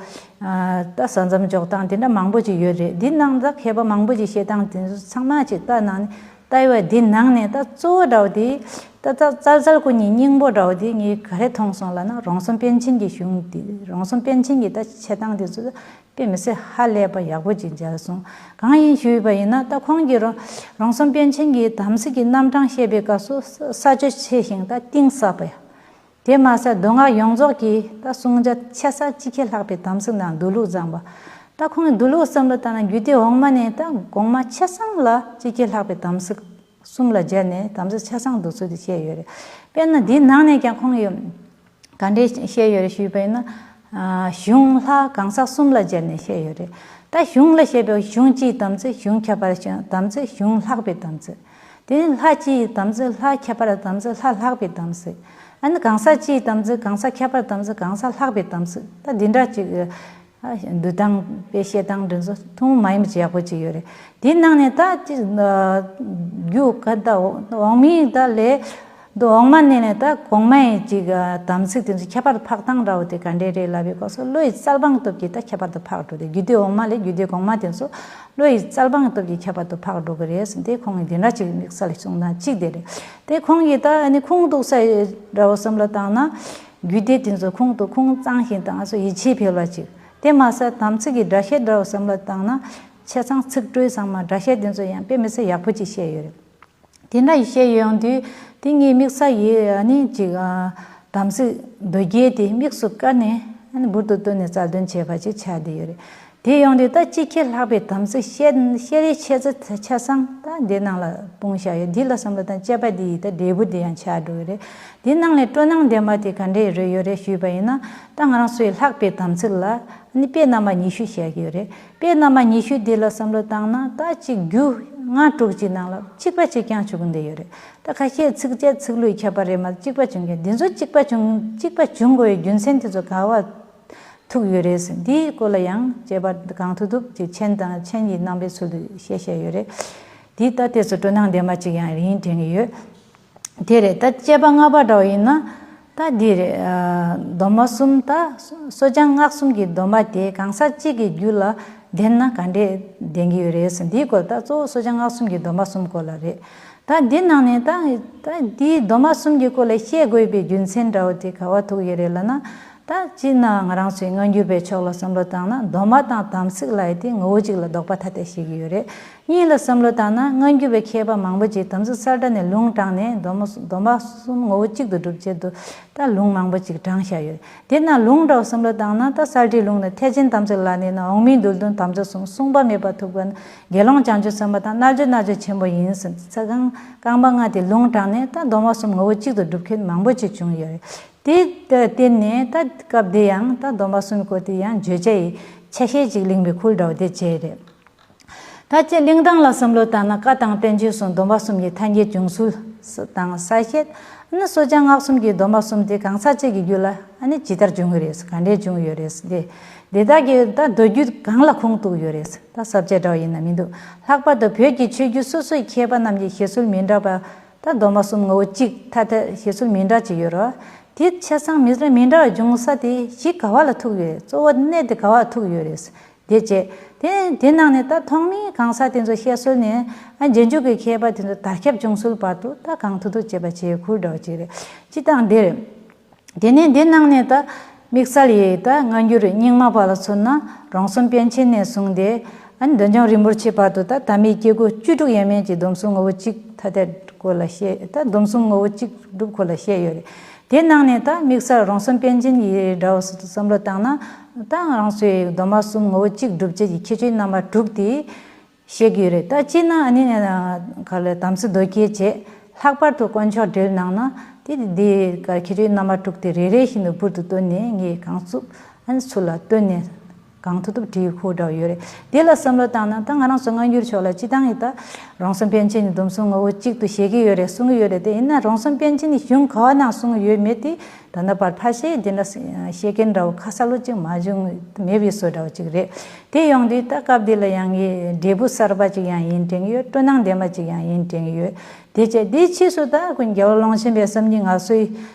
ད་ས་མཚམས་འཇོག་སྟངས་དེ་འདྲ་མང་པོ་ཅིག་ཡོད་རེད། འདི་ནང་ད་མཁས་པ་མང་པོ་ཅིག་བཤད་སྟངས་དེ་ཚོ་ཚང་མ་ཅིག་ལྟ་ནང་ནས། ལྟ་བ་འདི་ནང་ནས་ད་གཙོ་བོ་འདྲ་བོ་དེ་ད་ད་ཙལ་ཙལ་ཀུ་ཉི་སྙིང་པོ་འདྲ་བོ་དེ་ངས་ག་རེ་མཐོང་སོང་ལབ་ན། རོང་ཟོམ་པཎ་ཆེན་གྱི་གཞུང་དེ། རོང་ཟོམ་པཎ་ཆེན་གྱི་ད་འཆད་སྟངས་དེ་ཚོ་དཔེ་མི་སྲིད་ཧ་ལས་པ་ཡག་པོ་ཅིག་མཇལ་སོང་། གང་ཡིན་ཞུས་པ་ཡིན་ན་ད་ཁོང་གིས་རོང་རོང་ཟོམ་པཎ་ཆེན་གྱི་དམ་ཚིག་གི་རྣམ་གྲངས་བཤད་པའི་སྐབས་སུ་ས་ས་ཆ་ཆེ་ཞིང་ད་གཏིང་ཟབ་པ་ཡ། དེ་མ་ཟད་མདོ་སྔགས་ཡོངས་རྫོགས་ཀྱི་ད་གསུང་ཆ་ཆེ་ས་ཅི་ཁྱད་ལྷག་པའི་དམ་ཚིག་ནང་འདུག་ལུགས་བཟང་པ། ད་ཁོང་གི་འདུག་ལུགས་བསམ་བློ་བཏང་ན་རྒྱུད་སྡེ་འོག་མ་ནས་ད་གོང་མ་ཆ་ཚང་ལ་ཅི་ཁྱད་ལྷག་པའི་དམ་ཚིག་གསུམ་ལ་སྦྱར་ནས་དམ་ཚིག་ཆ་ཚང་འདུག་ཚུལ་དེ་བཤད་ཡོད་རེད། དཔེར་ན་འདིའི་ནང་ནས་ཀྱང་ཁོང་གིས་ག་འདྲས་བཤད་ཡོད་རེད་ཞུས་པ་ཡིན་ན། ཨ་གཞུང་ལྷ་གང་ཟག་གསུམ་ལ་སྦྱར་ནས་བཤད་ཡོད་རེད། ད་གཞུང་ལ་བཤད་པའི་གཞུང་སྤྱིའི་དམ་ཚིག་གཞུང་ཁྱད་པར་དམ་ཚིག་གཞུང་ལྷག་པའི་དམ་ཚིག་དེ་ནས་ལྷ་སྤྱིའི་དམ་ཚིག་ལྷ་ཁྱད་པར་དམ་ཚིག་ལྷ་ལྷག་པའི་དམ་ཚིག་ཨ་ནི་གང་ཟག་སྤྱིའི་དམ་ཚིག་གང་ཟག་ཁྱད་པར་དམ་ཚིག་གང་ཟག་ལྷག་པའི་དམ་ཚིག་ད་འདི་འདྲ་ཅིག་ཨ་འདུལ་སྟངས་དཔེ་བཤད་སྟངས་འདི་ཚོ་ཐུན་མོང་མ་ཡིན་པ་ཅིག་ཡག་པོ་ཅིག་ཡོད་རེད། དེའི་ནང་ནས་ད་ཅི་རྒྱུ་ག་ད་འོག་མིན་ད་ལས་འདི་འོག་མ་ནས་ནས་ད་གོང་མ་ཡི་ཅིག་དམ་ཚིག་དེ་ཚོ་ཁྱད་པར་འཕགས་སྟངས་འདྲ་བོ་དེ་ག་འདྲས་རེད་ལབ་པའི་སྐབས་སུ་བློ་ཡི་རྩལ་འབངས་སྟོབས་ཀྱིས་ད་ཁྱད་པར་དུ་འཕགས་འགྲོ་དེ། རྒྱུད་སྡེ་འོག་མ་ལས་རྒྱུད་སྡེ་གོང་མ་དེ་ཚོ་བློ་ཡི་རྩལ་འབངས་སྟོབས་ཀྱིས་ཁྱད་པར་དུ་འཕགས་འགྲོ་གི་རེད་ཟེར་དེ་ཁོང་གིས་འདི་འདྲ་ཅིག་དམིགས་བསལ་གསུངས་ན་གཅིག་དེ་རེད། དེ་ཁོང་གིས་ད་ཨ་ནི་ཁུངས་གཏུགས་ས་འདྲ་བོ་བསམ་བློ་བཏང་ན། རྒྱུད་སྡེ་དེ་ཚོ་ཁུངས་གཏུགས་ཁུངས་གཙང་ཞིང་ད་ང་ཚོ་ཡིད་ཆེས་འཕེལ་བ་ཅིག་དེ་མ་ཟད་དམ་ཚིག་གི་སྒྲ་བཤད་འདྲ་བོ་བསམ་བློ་བཏང་ན། ཆ་ཚང་ཚིག་འགྲོས་ཚང་མ་སྒྲ་བཤད་དེ་ཚོ་ཡང་དཔེ་མི་སྲིད་ཡག་པོ་ཅིག་བཤད་ཡོད་རེད། དེ་འདྲ་ཡི་བཤད་ཡོང་དུས་དེ་ངའི་དམིགས་བསལ་ཡི་ཨ་ནི་ཅིག་ཨ་དམ་ཚིག་མདོ་རྒྱུད་དེ་དམིགས་སུ་བཀར་ནས་ཨ་ནི་འབུར་དུ་བཏོན་ནས་རྩལ་འདོན་བྱས་པ་ཅིག་ཆགས་བསྡད་ཡོད་རེད། དེ་ཡོང་དུས་ད་ཅི་ཁྱད་ལྷག་པའི་དམ་ཚིག་བཤད་བཤད་རེས་བྱས་ཚེ་ཆ་ཚང་ད་འདི་ནང་ལ་སྤུངས་བཞག་ཡོད། འདི་ལ་བསམ་བློ་དང་དཔྱད་པ་འདི་ཡི་ད་འབྲས་བུ་འདི་ཡང་ཆགས་འགྲོ་གི་རེད། འདི་ནང་ལས་སྤྲོ་སྣང་ལྡན་པ་དེ་ག་འདྲས་རེད་ཡོད་རེད་ཞུས་པ་ཡིན་ན། ད་ང་རང་ཚོའི་ལྷག་པའི་དམ་ཚིག་ལ་ནི་དཔེ་རྣམ་པ་ཉི་ཤུ་བཤད་ཀྱི་ཡོད་རེད། དཔེ་རྣམ་པ་ཉི་ཤུ་འདི་ལ་བསམ་བློ་བཏང་ན་ད་གཅིག་རྒྱུ་ལྔ་དྲུག་ཅིག་ནང་ལ་གཅིག་པ་གཅིག་རྐྱང་བྱུང་གི་འདི་ཡོད་རེད། ད་ཁ་ཤས་ཚིགས་བཅད་ཚིག་ལྷུག་ཁྱད་པར་རེད་མ་གཅིག་པ་བྱུང་གི་འདི་ཚོ་གཅིག་པ་བྱུང་གཅིག་པ་བྱུང་དགོས་པའི་རྒྱུ་མཚན་དེ་ཚོ་ག་བ། ཐུག་ཡོད་རེད། འདིའི་སྐོར་ལ་ཡང་དཔྱད་པ་གང་ཐུབ་ཐུབ་ཅིག་མཆན་དང་མཆན་གྱི་རྣམ་པའི་ཚུལ་དུ་བཤད་བཤད་ཡོད་རེད། འདི་ད་ལྟའི་སུ་སྤྲོ་སྣང་ལྡན་པ་ཅིག་ཡང་ཡིན་དྲན་གྱི་ཡོད། དེ་རེད། ད་དཔྱད་པ་ལྔ་པ་འདྲ་བ་ཡིན་ན། ད་འདི་རེད། ཨ། སྡོམ་པ་གསུམ། ད་གསོ་སྦྱང་སྔགས་གསུམ་གྱི་སྡོམ་པ་དེ་གང་ཟག་གཅིག་གི་རྒྱུད་ལ་ལྡན་ན་ག་འདྲས་ལྡན་གྱི་ཡོད་རེད། འདིའི་སྐོར། ད་གཙོ་བོ་གསོ་སྦྱང་སྔགས་གསུམ་གྱི་སྡོམ་པ་གསུམ་སྐོར་ལ་རེད། ད་འདི་ནང་ནས་ད་ད་འདིའི་སྡོམ་པ་གསུམ་གྱི་སྐོར་ལ་བཤད་དགོས་པའི་རྒྱུ་མཚན་འདྲ་བོ་དེ་ག་བ་ཐུག་ཡོད་རེད་ལབ་ན། ད་སྤྱིར་ན་ང་རང་ཚོའི་སྔ་འགྱུར་བའི་ཕྱོགས་ལ་བསམ་བློ་བཏང་ན། སྡོམ་པ་དང་དམ་ཚིག་ལབ་ཡ་དེ་ངོ་བོ་གཅིག་ལ་ལྡོག་པ་ཐ་དད་བཤད་ཀྱི་ཡོད་རེད། གཉིས་ལ་བསམ་བློ་བཏང་ན། སྔ་འགྱུར་བའི་མཁས་པ་མང་པོ་ཅིག་དམ་ཚིག་གསལ་བསྒྲགས་ནས་ལུང་དྲངས་ནས་སྡོམ་སྡོམ་པ་གསུམ་ངོ་བོ་གཅིག་ཏུ་སྒྲུབ་ཆེད་དུ་ད་ལུང་མང་པོ་ཅིག་དྲངས་བཞག་ཡོད། དེ་ན་ལུང་འདྲ་བོ་བསམ་བློ་བཏང་ན། ད་གསལ་བསྒྲགས་ལུང་ནས་ཐེག་ཆེན་དམ་ཚིག་ལ་གནས་ན། འོག་མིན་འདུལ་དོན་དམ་ཚིག་གསུམ། བསྲུང་བ་མེད་པར་ཐུབ་པ་ན། དགེ་སློང་བྱང་ཆུབ་སེམས་དཔའ་དང་། རྣལ་འབྱོར་རྣལ་འབྱོར་ཆེན་པོ་ཡིན་ཟེར། ཚིག་རྐང་རྐང་པ་ལྔ་དེ་ལུང་དྲངས་ནས་ད་སྡོམ་པ་གསུམ་ངོ་བོ་གཅིག་ཏུ་སྒྲུབ་མཁན་མང་པོ་ཅིག་བྱུང་ཡོད་རེད། དེ་ལྟར་བརྟེན་ནས་ད་སྐབས་དེ་ཡང་ད་སྡོམ་པ་གསུམ་སྐོར་དེ་ཡང་བརྗོད་བྱ་ཡི་ཆ་ཤས་ཅིག་གླེང་བའི་ཁུལ་འདྲ་བོ་དེ་བྱས་རེད། ད་ཅི་གླེང་སྟངས་ལ་བསམ་བློ་བཏང་ན། བཀའ་དང་བསྟན་བཅོས་སོགས་སྡོམ་པ་གསུམ་གྱི་ཐ་སྙད་བྱུང་ཚུལ་དང་གསལ་བཤད། ཨ་ནི་གསོ་སྦྱང་སྔགས་གསུམ་གྱི་སྡོམ་པ་གསུམ་དེ་གང་ཟག་གཅིག་གི་རྒྱུད་ལ་ཨ་ནི་ཇི་ལྟར་བྱུང་གི་རེད། ག་འདྲས་བྱུང་ཡོད་རེད། དེ་དེ་དག་གི་ད་མདོ་རྒྱུད་གང་ལ་ཁུངས་གཏུགས་ཡོད་རེད། ད་ས་བཅད་འདྲ་བ་ཡིན་ན་མི་འདུག་ལྷག་པར་དུ་བོད་ཀྱི་ཆོས་བརྒྱུད་སོ་སོའི་མཁས་པ་རྣམས་ཀྱིས་བཞེད་སྲོལ་མི་འདྲ་བ། ད་སྡོམ་པ་གསུམ་ངོ་བོ་གཅིག་ཐ་དད་བཞེད་སྲོལ་མི་འདྲ་ཅིག་ཡོད་རེད། དེ་ཆ་ཚང་མི་འདྲ་མི་འདྲ་བ་འབྱུང་ས་དེ་གཞི་ག་བ་ལ་ཐུག་ཡོད་རེད། གཙོ་བོ་གནད་དེ་ག་བ་ཐུག་ཡོད་རེད། དེ་བྱས། དེ་དེ་ནང་ནས་ད་ཐོག་མའི་གང་ཟག་དེ་ཚོ་བཤད་སྲོལ་ནས། ཨ། རྗེས་འཇུག་གི་མཁས་པ་དེ་ཚོ་དར་ཁྱབ་བྱུང་སྲོལ་བར་དུ་ད་གང་ཐུབ་ཐུབ་བྱེད་པ་བྱེད་ཁུལ་འདྲ་བོ་ཅིག་རེད། སྤྱིར་བཏང་འདིར། དེ་ནས་འདི་ནང་ནས་ད་དམིགས་བསལ་ཡི་ད་སྔ་འགྱུར་རྙིང་མ་བར་ལ་མཚོན་ན། རོང་ཟོམ་པཎ་ཆེན་ནས་བཟུང་སྟེ། ཨ་ནི་འདོན་ཆུང་རིན་པོ་ཆེ་བར་དུ་ད་དམ་པའི་སྐྱེ་དགུ་བཅུ་དྲུག་ཡས་མས་ཀྱི་སྡོམ་གསུམ་ངོ་བོ་གཅིག་ཐ་དད་སྐོར་ལ་བཤད། ད་སྡོམ་གསུམ་ངོ་བོ་གཅིག་སྒྲུབ་སྐོར་ལ་བཤད་ཡོད་རེད། དེ་ནང་ནས་ད་དམིགས་བསལ་རོང་ཟོམ་པཎ་ཆེན་གྱི་འདྲ་བོ་བསམ་བློ་བཏང་ན། ད་ང་རང་ཚོའི་སྡོམ་པ་གསུམ་ངོ་བོ་གཅིག་སྒྲུབ་བྱེད་ཀྱི་ཁྱད་ཆོས་རྣམ་པ་དྲུག་དེ་བཤད་ཀྱི་ཡོད་རེད། ད་སྤྱིར་ན་ཨ་ནི་ག་ལ་དམ་ཚིག་མདོ་རྒྱུད་བྱས། ལྷག་པར་དུ་དཀོན་མཆོག་སྒྲིལ་གནང་ན། དེ་འདི་ག་ཁྱད་ཆོས་རྣམ་པ་དྲུག་དེ་རེ་རེ་བཞིན་དུ་འབུར་དུ་བཏོན་ནས། ངས་གང་ཚུགས་ཨ་ནི་ཚུར་ལ་བཏོན་ནས་གང་ཐུབ་ཐུབ་བྲིས་ཁུལ་འདྲ་བོ་ཡོད་རེད། དེ་ལ་བསམ་བློ་བཏང་ན། ད་ང་རང་ཚོ་སྔ་འགྱུར་ཕྱོགས་ལ་སྤྱིར་བཏང་གི་ད་རོང་ཟོམ་པཎ་ཆེན་གྱི་སྡོམ་གསུམ་ངོ་བོ་གཅིག་ཏུ་བཞེད་ཀྱི་ཡོད་རེད། གསུང་གི་ཡོད་རེད། དེ་ཡིན་ན་རོང་ཟོམ་པཎ་ཆེན་གྱི་གཞུང་ག་བ་ནང་གསུང་གི་ཡོད་མེད་དེ་ད་ལྟ་བར་ཕལ་ཆེར་འདི་འདྲ་བཤད་མཁན་འདྲ་བོ་ཁ་གསལ་པོ་ཅིག་མ་བྱུང་། མེད་པའི་བཟོ་འདྲ་བོ་ཅིག་རེད། དེ་ཡོང་དུས་ད་སྐབས་འདི་ལ་ཡང་ངས་འབྲས་བུ་གསར་པ་ཅིག་ཡང་ཡིན་དྲན་གྱི་ཡོད། སྤྲོ་སྣང་ལྡན་པ་ཅིག་ཡང་ཡིན་དྲན་གྱི་ཡོད། དེ་བྱས། དེའི་ཕྱིས་སུ་ད་ཀུན་རྒྱལ་བ་ཀློང་ཆེན་པས་སེམས་ཉིད་ངལ་གསོའི་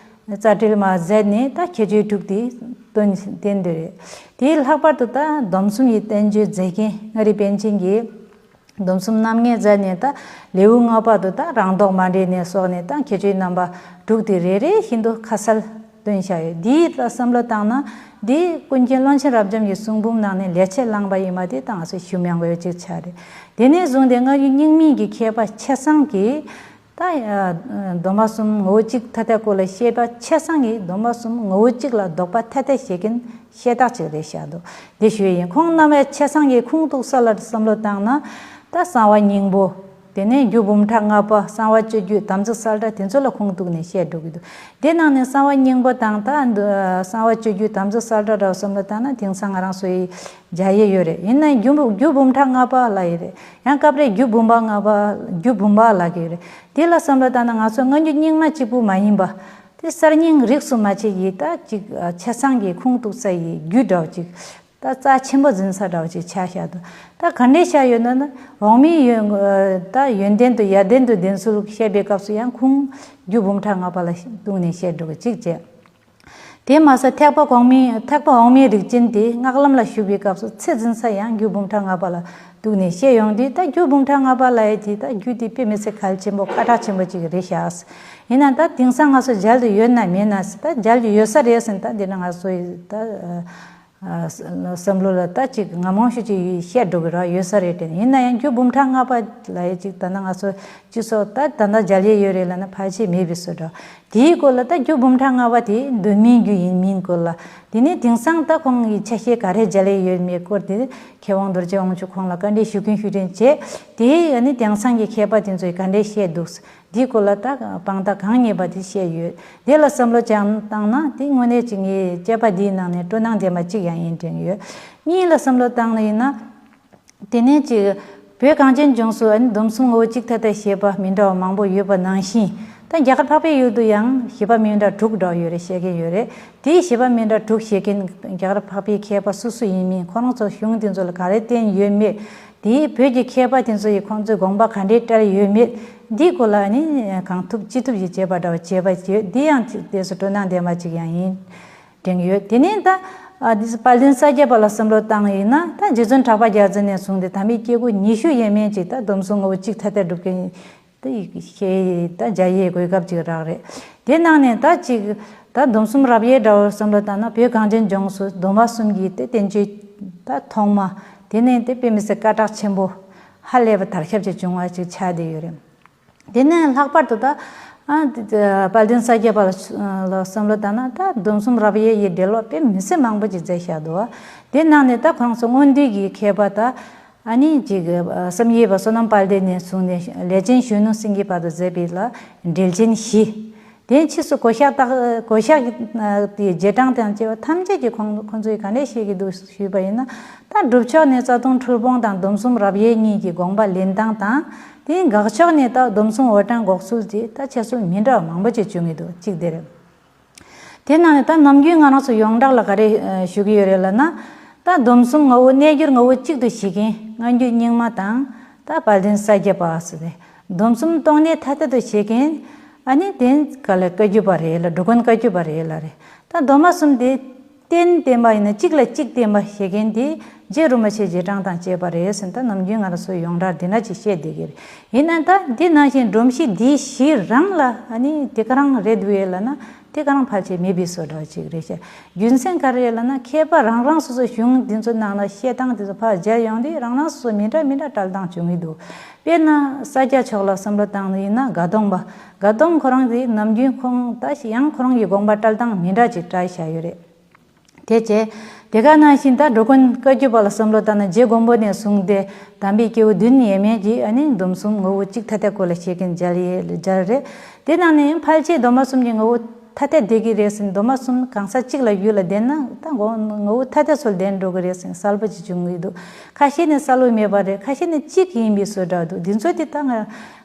རྩ་འགྲེལ་མ་མཛད་ནས། ད་ཁྱད་ཆོས་དྲུག་དེ་བཏོན་བསྟན་དེ་རེད། དེའི་ལྷག་པར་དུ་ད་སྡོམ་གསུམ་གྱི་བསྟན་བཅོས་མཛད་མཁན་མངའ་རིས་པཎ་ཆེན་གྱིས། སྡོམ་གསུམ་རྣམ་ངེས་མཛད་ནས། ད་ལེའུ་ལྔ་པ་དུ་ད་རང་ལྡོག་མ་འདྲེས་ནས་སོགས་ནས། ད་ཁྱད་ཆོས་རྣམ་པ་དྲུག་དེ་རེ་རེ་བཞིན་དུ་ཁ་གསལ་བཏོན་བཞག་ཡོད། འདི་ལ་བསམ་བློ་བཏང་ན། འདི་ཀུན་མཁྱེན་ཀློང་ཆེན་རབ་འབྱམས་ཀྱི་གསུང་འབུམ་ནང་ནས་ལེགས་ཆ་བླངས་པ་ཡིན་པ་དེ་ད་ང་ཚོས་ཞུ་མི་དགོས་ཅིག་ཆགས་རེད། དེ་ནས་བཟུང་སྟེ་སྔ་འགྱུར་རྙིང་མའི་གི་མཁས་པ་ཆ་ཚང་གིས། ད་ཡ་སྡོམ་པ་གསུམ་ངོ་བོ་གཅིག་ཐ་དད་སྐོར་ལ་བཤད་པ་ཆ་ཚང་གིས་སྡོམ་པ་གསུམ་ངོ་བོ་གཅིག་ལ་ལྡོག་པ་ཐ་དད་བཤད་མཁན་ཤ་སྟག་ཅིག་རེད་བཞག་འདུག། འདི་ཞུ་ཡི་ཡིན། ཁོང་རྣམ་པ་ཆ་ཚང་གི་ཁུངས་གཏུགས་ས་ལ་བསམ་བློ་བཏང་ན། ད་གསང་བ་སྙིང་པོ། དེ་ནས་རྒྱུད་འབུམ་ཕྲག་ལྔ་པ། གསང་བ་སྤྱོད་བརྒྱུད། དམ་ཚིག་གསལ་བསྒྲགས། དེ་ཚོ་ལ་ཁུངས་གཏུགས་ནས་བཤད་འགྲོ་གི་འདུག། དེ་ནང་ནས་གསང་བ་སྙིང་པོ་དང་། ད་འདི་གསང་བ་སྤྱོད་བརྒྱུད། དམ་ཚིག་གསལ་བསྒྲགས་འདྲ་བོ་བསམ་བློ་བཏང་ན། དེང་སང་ང་རང་ཚོ་ཡི་མཇལ་ཡས་ཡོད་རེད། ཡིན་ན་རྒྱུད་འབུམ་རྒྱུད་འབུམ་ཕྲག་ལྔ་པ་ལབ་ཡས་རེད། ཡང་སྐབས་རེ་རྒྱུད་འབུམ་པ་ལྔ་པ། རྒྱུད་འབུམ་པ་ལབ་ཀྱི་ཡོད་རེད། དེ་ལ་བསམ་བློ་བཏང་ན། ང་ཚོ་སྔ་འགྱུར་རྙིང་མ་གཅིག་པུ་མ་ཡིན་པ། དེ་གསར་རྙིང་རིས་སུ་མ་ཆད་ཀྱི་ད་ཅིག་ཆ་ཚང་གི་ཁུངས་གཏུགས་ས་ཡི་རྒྱུད་འདྲ་བོ་ཅིག། ད་རྩ་ཆེན་པོ་འཛིན་ས་འདྲ་བོ་ཅིག་ཆགས་བཞག་འདུག། ད་ག་འདྲས་བཞག་ཡོད་ན་ན། འོག་མིན་ཡོན། ད་ཡོན་ཏན་དང་ཡར་ལྡན་དང་ལྡན་ཚུལ་བཤད་པའི་སྐབས་སུ་ཡང་ཁུངས་རྒྱུད་འབུམ་ཕྲག་ལྔ་པ་ལ་གཏུགས་ནས་བཤད་འགྲོ་གི་གཅིག་བྱས། དེ་མ་ཟད་ཐེག་པ་གོང་མའི། ཐེག་པ་འོག་མའི་རིགས་ཅན་དེ་སྔགས་ལམ་ལ་ཞུགས་པའི་སྐབས་སུ་ཚད་འཛིན་ས་ཡང་རྒྱུད་འབུམ་ཕྲག་ལྔ་པ་ལ་གཏུགས་ནས་བཤད་ཡོང་དུས། ད་རྒྱུད་འབུམ་ཕྲག་ལྔ་པ་ལབ་ཡས་དེ་ད་རྒྱུད་དེ་དཔེ་མི་སྲིད་གལ་ཆེན་པོ། ཁག་ཐེག་ཆེན་པོ་ཅིག་རེད་ཤག། ཡིན་ན་ད་དེང་སང་ང་ཚོ་མཇལ་དུ་ཡོད་ན་མེད་ན། ད་མཇལ་དུ་ཡོད་ས་རེད་ཟེར། ད་འདི་ན་ང་ཚོ་ཡི་ད། ཨ། བསམ་བློ་ལ་ད་ཅིག་ངམ་ངམ་ཤུགས་ཅིག་བཤད་འགྲོ་གི་ར་ཡོད་ས་རེད་དྲན། ཡིན་ན་ཡང་རྒྱུད་འབུམ་ཕྲག་ལྔ་པ་ལབ་ཡས་ཅིག་ད་ལྟ་ང་ཚོ་སྤྱི་ཚོགས་ད་ད་ལྟ་མཇལ་ཡས་ཡོད་རེད་ལབ་ན་ཕལ་ཆེར་མེད་པའི་བཟོ་འདྲ། དེའི་སྐོར་ལ་ད་རྒྱུད་འབུམ་ཕྲག་ལྔ་པ་དེ་གདོད་མའི་རྒྱུད་ཡིན་མིན་སྐོར་ལ། དེ་ནས་དེང་སང་ད་ཁོང་གི་ཆ་ཤས་ག་རེ་མཇལ་ཡས་ཡོད་མེད་སྐོར་དེ་མཁས་དབང་རྡོ་རྗེ་དབང་ཕྱུག་ཁོང་ལ་བཀའ་འདྲི་ཞུ་གིན་ཞུ་དྲན་བྱས། དེ་ཡང་ནི་དེང་སང་གི་མཁས་པ་དེ་ཚོས་ག་འདྲས་བཤད་འདུག། འདིའི་སྐོར་ལ་ད་དཔང་རྟགས་གང་རྙེད་པ་དེ་བཤད་ཡོད། དེ་ལ་བསམ་བློ་ཅིག་བཏང་ན། དེ་དངོས་གནས་ཅིག་ངའི་དཔྱད་པ་འདིའི་ནང་ནས་སྤྲོ་སྣང་ལྡན་པ་ཅིག་ཡང་ཡིན་དྲན་ཡོད། གཉིས་ལ་བསམ་བློ་བཏང་ནས་ཡིན་ན། དེ་ནས་ཅིག་བོད་གངས་ཅན་ལྗོངས་སུ་ཨ་ནི་སྡོམ་གསུམ་ངོ་བོ་གཅིག་ཐ་དད་བཤད་པ་མི་འདྲ་བ་མང་པོ་ཡོད་པ་ནང་བཞིན། ད་ ད་རྒྱ་གར་འཕགས་པའི་ཡུལ་དུ་ཡང་བཞི་པ་མི་འདྲ་དྲུག་འདྲ་ཡོད་རེད། བཤད་མཁན་ཡོད་རེད། དེའི་བཞི་པ་མི་འདྲ་དྲུག་བཤད་མཁན་རྒྱ་གར་འཕགས་པའི་མཁས་པ་སུ་སུ་ཡིན་མིན། ཁོ་རང་ཚོ་གཞུང་དེ་ཚོ་ལ་ག་རེ་བསྟན་ཡོད་མེད། དེའི་བོད་ཀྱི་མཁས་པ་དེ་ཚོ་ཡིས་ཁོང་ཚོའི་དགོངས་པ་ག་འདྲས་བཀྲལ་ཡོད་མེད། འདིའི་སྐོར་ལ་ནི་གང་ཐུབ་ཅི་ཐུབ་ཅིག་བྱས་པ་འདྲ་བ་བྱས་པ་ཡོད། འདི་ཡང་དེ་སུ་སྤྲོ་སྣང་ལྡན་པ་ཅིག་ཡང་ཡིན་དྲན་གྱི་ཡོད། དེ་ནས་ད་ཨ་འདི་དཔལ་ལྡན་ས་སྐྱ་པ་ལ་བསམ་བློ་བཏང་ཡིན་ན། ད་རྗེ་བཙུན་གྲགས་པ་རྒྱལ་མཚན་ནས་བཟུང་སྟེ་དམ་པའི་སྐྱེ་དགུ་ཉི་ཤུ་ཡས་མས་ཅིག་ད་སྡོམ་གསུམ་ངོ་བོ་གཅིག་ཐ་དད་སྒྲུབ་མཁན་དེ་ཡི་ཤེས་ད་རྒྱ་ཡིས་གོ་སྐབས་ཅིག་རག་རེད། དེ་ནང་ནས་ད་ཅིག་ད་སྡོམ་གསུམ་རབ་དབྱེ་འདྲ་བོ་བསམ་བློ་བཏང་ན། བོད་གངས་ཅན་ལྗོངས་སུ་སྡོམ་པ་གསུམ་གྱི་དེ་བསྟན་བཅོས་ད་ཐོག་མ། དེ་ནས་དེ་དཔེ་མི་སྲིད་སྐད་གྲགས་ཆེན་པོ་ཧ་ལས་པ་དར་ཁྱབ་ཅིག་བྱུང་བ་ཅིག་ཆགས་བསྡད་ཡོད་རེད། དེ་ནས་ལྷག་པར་དུ་ད་ཨ་དཔལ་ལྡན་ས་སྐྱ་པ་ལ་བསམ་བློ་བཏང་ན། ད་སྡོམ་གསུམ་རབ་དབྱེ་ཡི་འགྲེལ་བ་དཔེ་མི་སྲིད་མང་པོ་ཅིག་མཛད་བཞག་འདུག་བ། དེ་ནང་ནས་ད་ཁོང་ཚོ་སྔོན་དུས་ཀྱི་མཁས་པ་ད་ཨ་ནི་ཅིག་བསམ་ཡས་པ་བསོད་ནམས་དཔལ་ལྡན་ནས་བཟུང་ནས་ལས་ཅན་གཞོན་ནུ་སེང་གེ་བར་དུ་མཛད་པའི་ལ་འགྲེལ་ཆེན་བཞི། དེ་ཕྱིས་སུ་གོ་ཤཱཀ་ད་གོ་ཤཱཀ་དེའི་རྗེས་འབྲང་དང་བཅས་པ་ཐམས་ཅད་ཀྱིས་ཁོང་ཁོང་ཚོས་ག་འདྲས་བཤད་ཀྱི་འདུག་ཞུས་པ་ཡིན་ན། ད་སྒྲུབ་ཕྱོགས་ནས་རྩ་ལྟུང་འཁྲུལ་སྤོང་དང་སྡོམ་གསུམ་རབ་དབྱེ་གཉིས་ཀྱི་དགོངས་པ་ལེན་སྟངས་དང་། དེའི་དགག་ཕྱོགས་ནས་ད་སྡོམ་གསུམ་འོར་འགྲངས་འགོག་ཚུལ་གྱི་ད་འཆད་སྲོལ་མི་འདྲ་བ་མང་པོ་ཅིག་བྱུང་གི་འདུག་གཅིག་དེ་རེད། དེ་ནང་ནས་ད་ནམ་རྒྱུན་ང་རང་ཚོ་ཡོངས་གྲགས་ལ་ག་རེ་ཞུ་གི་ཡོད་རེད་ལབ་ན། ད་སྡོམ་གསུམ་ངོ་བོ་རྣལ་འབྱོར་ངོ་བོ་གཅིག་ཏུ་བྱེད་མཁན་སྔ་འགྱུར་རྙིང་མ་དང་། ད་དཔལ་ལྡན་ས་སྐྱ་པ་ཟེར་ཏེ། སྡོམ་གསུམ་སྟོང་གནས་ཐ་དད་དུ་བྱེད་མཁན་ཨ་ནི་དེ་ག་ལ་བཀའ་བརྒྱུད་པ་རེད་ལ། འགྲོ་མགོན་བཀའ་བརྒྱུད་པ་རེད་ལ་རེད། ད་སྡོམ་པ་གསུམ་དེ་རྟེན་བརྟེན་པ་ཡིན་ན་གཅིག་ལ་གཅིག་བརྟེན་པ་བྱེད་མཁན་དེ་རྗེ་རིན་པོ་ཆེ་རྗེས་འབྲང་དང་བཅས་པ་རེད་ཟེར། ད་ནམ་རྒྱུན་ང་རང་ཚོ་ཡོངས་གྲགས་འདི་འདྲ་ཅིག་བཤད་བསྡད་ཀྱི་རེད། ཡིན་ན་ད་འདི་ནང་བཞིན་སྒྲོམ་གཞི་འདི་བཞི་རང་ལ་ཨ་ནི་དེ་ག་རང་རེད་འདུག་ཡོད་ལབ་ན། དེ་ག་རང་ཕལ་ཆེར་མེད་པའི་བཟོ་འདྲ་ཅིག་རེད་ཤག་རྒྱུ་མཚན་ག་རེ་རེད་ལབ་ན། མཁས་པ་རང་རང་སོ་སོ་གཞུང་འདི་ཚོ་ནང་ལ་བཤད་སྟངས་དེ་ཚོ་ཕར་སྦྱར་ཡོང་དུས་རང་རང་སོ་སོ་མི་འདྲ་མི་འདྲ་བཀྲལ་སྟངས་བྱུང་གི་འདུག་དཔེར་ན་ས་སྐྱ་ཕྱོགས་ལ་བསམ་བློ་བཏང་ཡིན་ན། དགའ་གདོང་པ། དགའ་གདོང་ཁོ་རང་གིས་ནམ་རྒྱུན་ཁོང་ད་ཡང་ཁོ་རང་གི་དགོངས་པ་བཀྲལ་སྟངས་མི་འདྲ་ཅིག་བཀྲལ་བཞག་ཡོད་རེད། དེ་བྱས། དེ་ག་ནང་བཞིན་ད་འགྲོ་མགོན་བཀའ་བརྒྱུད་པ་ལ་བསམ་བློ་བཏང་ན། རྗེ་མགོན་པོ་ནས་བཟུང་སྟེ་དམ་པའི་སྐྱེས་བུ་བདུན་ཡས་མས་ཀྱིས་ཨ་ནི་སྡོམ་གསུམ་ངོ་བོ་གཅིག་ཐ་དད་སྐོར་ལ་བཤད་མཁན་མཇལ་ཡས་མཇལ་རེད། དེ་ནང་ནས་ཕལ་ཆེར་སྡོམ་པ་གསུམ་གྱི་ངོ་བོ་ཐ་དད་བསྡད་ཀྱི་རེད་ཟེར། སྡོམ་པ་གསུམ་གང་ས་གཅིག་ལ་ཡུལ་ལ་ལྡན་ན་ད་ངོ་ངོ་བོ་ཐ་དད་ཚོ་ལྡན་འགྲོ་གི་རེད་ཟེར། གསལ་པོ་ཅིག་བྱུང་གི་འདུག་ཁ་ཤས་ནི་གསལ་པོ་མེད་པ་རེད། ཁ་ཤས་ནི་གཅིག་ཡིན་པའི་བཟོ་འདྲ་འདུག་འདི་ཚོ་དེ་ད་ང་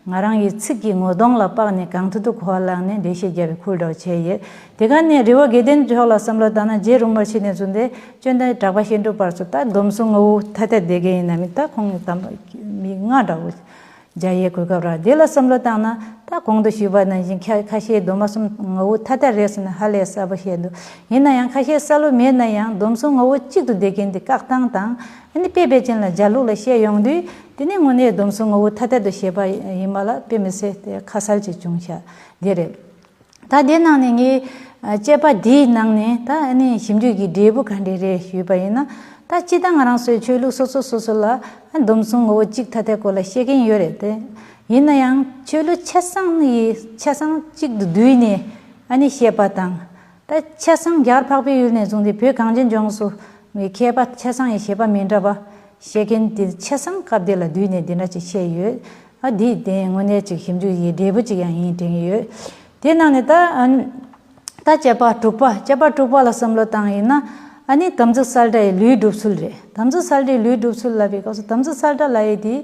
ང་རང་གི་ཚིག་གི་ངོ་གདོང་ལ་དཔག་ནས་གང་ཐུབ་ཐུབ་གོ་བ་བླངས་ནས་འགྲེལ་བཤད་རྒྱབ་པའི་ཁུལ་འདྲ་བོ་བྱས་ཡོད། དེ་ག་ནས་རི་བོ་དགེ་ལྡན་ཕྱོགས་ལ་བསམ་བློ་བཏང་ན། རྗེ་རིན་པོ་ཆེ་ནས་བཟུང་སྟེ་བཅོམ་ལྡན་གྲགས་པ་ཤེས་འགྲུབ་བར་སུ་ད་སྡོམ་གསུམ་ངོ་བོ་ཐ་དད་བསྡད་མཁན་ཡིན་ན་མིན། ད་ཁོང་གི་དམ་པ་མི་ལྔ་འདྲ་བོ་མཇལ་ཡས་གོ་སྐབས་རག་དེ་ལ་བསམ་བློ་བཏང་ན། ད་གོང་དུ་ཞུས་པ་ནང་བཞིན་ཁ་ཁ་ཤས་སྡོམ་པ་གསུམ་ངོ་བོ་ཐ་དད་རེད་ཟེར་ན་ཧ་ལས་གསལ་པོ་བཤད་འདུག་ཡིན་ན་ཡང་ཁ་ཤས་གསལ་པོ་མེད་ན་ཡང་སྡོམ་གསུམ་ངོ་བོ་གཅིག་ཏུ་བསྡད་མཁན་དེ་བཀག་སྟངས་དང་། ཨ་ནི་དཔེ་སྦས་ཅན་ལ་སྦྱར་ལུགས་ལ་བཤད་ཡོང་དུས། དེ་ནི་དངོས་གནས་སྡོམ་གསུམ་ངོ་བོ་ཐ་དད་དུ་བཤད་པ་ཡིན་པ་ལ་དཔེ་མི་སྲིད་དེ་ཁ་གསལ་ཅིག་བྱུང་ཤག་དེ་རེད། ད་དེ་ནང་ནས་ངས་ཨ་དཔྱད་པ་འདིའི་ནང་ནས་ད་ཨ་ནི་ཞིབ་འཇུག་གི་འབྲས་བུ་ག་འདྲས་རེད་ཞུས་པ་ཡིན་ན། ད་སྤྱིར་བཏང་ང་རང་ཚོའི་ཆོས་ལུགས་སོ་སོ་སོ་སོ་ལ་ཨ་སྡོམ་གསུམ་ངོ་བོ་གཅིག་ཐ་དད་སྐོར་ལ་བཤད་མཁན་ཡོད་རེད་དེ། ཡིན་ན་ཡང་ཆོས་ལུགས་ཆ་ཚང་ཡི་ཆ་ཚང་གཅིག་ཏུ་བསྡུས་ནས་ཨ་ནི་བཤད་པ་དང་། ད་ཆ་ཚང་རྒྱ་གར་འཕགས་པའི་ཡུལ་ནས་བཟུང་སྟེ་བོད་གངས་ཅན་ལྗོངས་སུ་མཁས་པ་ཆ་ཚང་ཡི་བཞེད་པ་མི་འདྲ་བ་བཤད་མཁན་དེ་ཆ་ཚང་སྐབས་དེ་ལ་བསྡུས་ནས་འདི་འདྲ་ཅིག་བཤད་ཡོད། ཨ་འདི་དེ་དངོས་གནས་ཅིག་ཞིབ་འཇུག་ཡི་འབྲས་བུ་ཅིག་ཡང་ཡིན་དྲན་གྱི་ཡོད། དེ་ནང་ནས་ད་ཨ་ད་དཔྱད་པ་དྲུག་པ། དཔྱད་པ་དྲུག་པ་ལ་བསམ་བློ་བཏང་ཡིན་ན། ཨ་ནི་དམ་ཚིག་གསལ་བསྒྲགས་ཡི་ལུས་སྒྲུབ་ཚུལ་རེད། དམ་ཚིག་གསལ་བསྒྲགས་ཡི་ལུས་སྒྲུབ་ཚུལ་ལབ་པའི་སྐབས་སུ་དམ་ཚིག་གསལ་བསྒྲགས་ལབ་ཡས་དེ།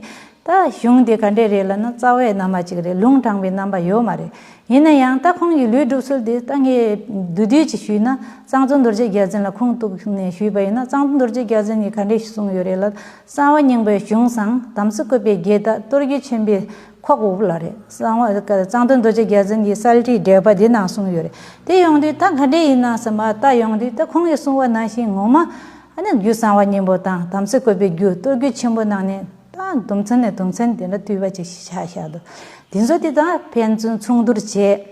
ད་གཞུང་དེ་ག་འདྲས་རེད་ལབ་ན། རྩ་བའི་རྣམ་པ་གཅིག་རེད། ལུང་དྲངས་པའི་རྣམ་པ་ཡོད་མ་རེད། ཡིན་ན་ཡང་ད་ཁོང་གི་ལུས་སྒྲུབ་ཚུལ་དེ་ད་ངས་བསྡུས་བསྡུས་ཅིག་ཞུས་ན། གཙང་བཙན་རྡོ་རྗེ་རྒྱལ་མཚན་ལ་ཁུངས་གཏུགས་ནས་ཞུས་པ་ཡིན་ན། གཙང་བཙན་རྡོ་རྗེ་རྒྱལ་མཚན་གྱིས་ག་འདྲས་གསུངས་ཡོད་རེད་ལབ། གསང་བ་སྙིང་པོའི་གཞུང་བཟང་། དམ་ཚིག་བཀོད་པའི་རྒྱས་དང་གཏོར་རྒྱུད་ཆེན་པོའི་ཁོག་དབུབ་ལ་རེད། གསང་བ་གཙང་བཙན་རྡོ་རྗེ་རྒྱལ་མཚན་གྱི་གསལ་བྲིས་འགྲེལ་པ་འདི་ནང་གསུངས་ཡོད་རེད། དེ་ཡོང་དུས་ད་ག་འདྲས་ཡིན་ན་བསམ་པ་ལྟ་ཡོང་དུས། ད་ཁོང་གིས་གསུངས་པ་ནང་བཞིན་ངོ་མ་ཨ་ནི་རྒྱུད་གསང་བ་སྙིང་པོ་དང་དམ་ཚིག་བཀོད་པའི་རྒྱུད། གཏོར་རྒྱུད་ཆེན་པོ་ནང་ནས་ད་དུམ་ཚན་ནས་དུམ་ཚན་དེ་འདྲ་བཏུས་པ་ཅིག་ཆགས་བཞག་འདུག་དེ་ཚོ་དེ་ད་ཕན་ཚུན་མཚུངས་བསྡུར་བྱས།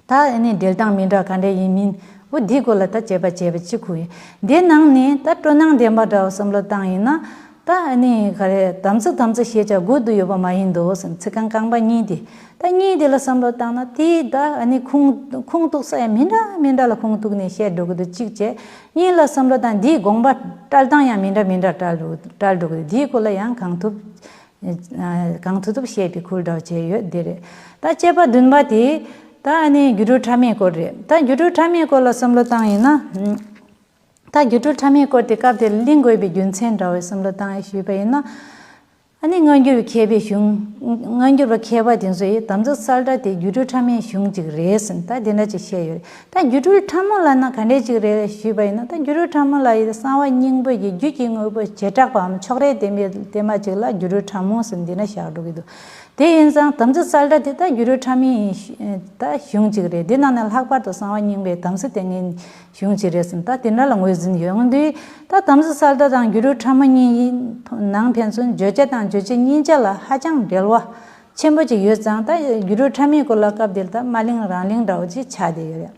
ད་ཨ་ནི་འགྲེལ་སྟངས་མི་འདྲ་ག་འདྲ་ཡིན་མིན། འོ་འདིའི་སྐོར་ལ་ད་དཔྱད་པ་བྱས་པ་གཅིག་ཁུག་ཡིན། འདི་ནང་ནས་ད་སྤྲོ་སྣང་ལྡན་པ་འདྲ་བ་བསམ་བློ་བཏང་ཡིན་ན། ད་ཨ་ནི་ག་རེ། དམ་ཚིག་དམ་ཚིག་ཞེས་བྱ་དགོས་དུ་ཡོད་པ་མ་ཡིན་དོ་ཟེར། ཚིག་རྐང་རྐང་པ་གཉིས་དེ། ད་གཉིས་དེ་ལ་བསམ་བློ་བཏང་ན། དེ་ད་ཨ་ནི་ཁུངས་ཁུངས་གཏུགས་ས་ཡང་མི་འདྲ་མི་འདྲ་ལ་ཁུངས་གཏུགས་ནས་བཤད་འགྲོ་གི་འདུག་གཅིག་བྱས། གཉིས་ལ་བསམ་བློ་བཏང་། འདིའི་དགོངས་པ་བཀྲལ་སྟངས་ཡང་མི་འདྲ་མི་འདྲ་བཀྲལ་འགྲོ་བཀྲལ་འགྲོ་གི་འདུག་འདིའི་སྐོར་ལ་ཡང་གང་ཐུབ་གང་ཐུབ་ཐུབ་བཤད་པའི་ཁུལ་འདྲ་བ་བྱས་ཡོད། འདི་རེད། ད་དཔྱད་པ་བདུན་པ་དེ་ད་ཨ་ནི་སྒྱུ་འཕྲུལ་ཕྲ་མའི་སྐོར་རེད། ད་སྒྱུ་འཕྲུལ་ཕྲ་མའི་སྐོར་ལ་བསམ་བློ་བཏང་ཡིན་ན། ད་སྒྱུ་འཕྲུལ་ཕྲ་མའི་སྐོར་དེ་སྐབས་དེར་གླེང་དགོས་པའི་རྒྱུ་མཚན་འདྲ་བའི་བསམ་བློ་བཏང་ཞུས་པ་ཡིན་ན། ཨ་ནི་སྔ་འགྱུར་བའི་མཁས་པའི་གཞུང་། སྔ་འགྱུར་བ་མཁས་པ་དེ་ཚོ་ཡིས་དམ་ཚིག་གསལ་བསྒྲགས་དེ་སྒྱུ་འཕྲུལ་ཕྲ་མོའི་གཞུང་ཅིག་རེད་ཟེར་ད་དེ་འདྲ་ཅིག་བཤད་ཡོད་རེད། ད་སྒྱུ་འཕྲུལ་ཕྲ་མོ་ལབ་ན་ག་འདྲས་ཅིག་རེད་ཞུས་པ་ཡིན་ན། ད་སྒྱུ་འཕྲུལ་ཕྲ་མོ་ལབ་ཡིན་གསང་བ་སྙིང་པོ་ཡི་རྒྱུད་ཀྱི་དངོས་པོ་བྱེ་བྲག་པའམ་ཕྱོགས་རེ་བདེན་པའི་བདེན་པ་ཅིག་ལ་སྒྱུ་འཕྲུལ་ཕྲ་མོ་ཟེར་འདི་འདྲ་བཞག་འགྲོ་གི་འདུག་དེ་ཡིན་ཙང་དམ་ཚིག་གསལ་བསྒྲགས་དེ་ད་སྒྱུ་འཕྲུལ་ཕྲ་མོའི་ད་གཞུང་ཅིག་རེད། འདི་ནང་ནས་ལྷག་པར་དུ་གསང་བ་སྙིང་པོའི་དམ་ཚིག་དེ་ངས་གཞུང་ཅིག་རེད་ཟེར་ད་དེ་འདྲ་ལ་ངོས་འཛིན་ཡོང་དུས། ད་དམ་ཚིག་གསལ་བསྒྲགས་དང་སྒྱུ་འཕྲུལ་ཕྲ་མོ་གཉིས་ཡི་ནང་ཕན་ཚུན་བརྗོད་བྱ་དང་རྗོད་བྱེད་གཉིས་ཆ་ལ་ཧ་ཅང་འབྲེལ་བ་ཆེན་པོ་ཅིག་ཡོད་ཙང་། ད་སྒྱུ་འཕྲུལ་ཕྲ་མོའི་སྐོར་ལ་སྐབས་འདིར་ད་མ་གླེང་རང་གླེང་འདྲ་བོ་ཅིག་ཆགས་བསྡད་ཡོད་རེད།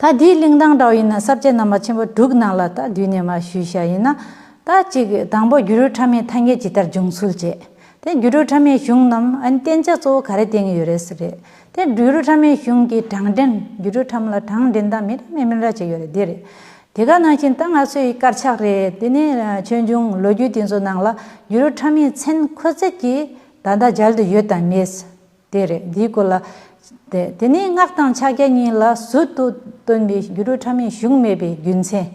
ད་འདིའི་གླེང་སྟངས་འདྲ་བོ་ཡིན་ན་ས་བཅད་རྣམ་པ་ཆེན་པོ་དྲུག་ནང་ལ་ད་བསྡུས་ནས་མར་ཞུས་བཞག་ཡིན་ན། ད་གཅིག་དང་པོ་སྒྱུ་འཕྲུལ་ཕྲ་མོའི་ཐ་སྙད་ཇི་ལྟར་འབྱུང་ཚུལ་བཅས། དེ་སྒྱུ་འཕྲུལ་ཕྲ་མོའི་གཞུང་རྣམས་ཨ་ནི་བསྟན་བྱ་གཙོ་བོ་ག་རེ་བསྟན་གྱི་ཡོད་རེད་ཟེར་རེད། དེ་སྒྱུ་འཕྲུལ་ཕྲ་མོའི་གཞུང་གི་དྲང་འདྲེན། སྒྱུ་འཕྲུལ་ཕྲ་མོ་ལ་དྲང་འདྲེན་སྟངས་མི་འདྲ་མི་མི་འདྲ་ཅིག་ཡོད་རེད། འདི་རེད། དེ་ག་ནང་བཞིན་ད་ང་ཚོའི་དཀར་ཆག་རེད། དེ་ནས་ཆོས་འབྱུང་ལོ་རྒྱུས་དེ་ཚོ་ནང་ལ་སྒྱུ་འཕྲུལ་ཕྲ་མོའི་མཚན་ཁོ་ཚད་ཀྱིས་ད་ལྟ་མཇལ་དུ་ཡོད་དམ་མེད། དེ་རེད། འདིའི་སྐོར་ལ། དེ་དེ་ནས་སྔགས་དང་ཕྱག་རྒྱ་གཉིས་ལ་ཟུར་དུ་བཏོན་པའི་སྒྱུ་འཕྲུལ་ཕྲ་མོའི་གཞུང་མེད་པའི་རྒྱུ་མཚན།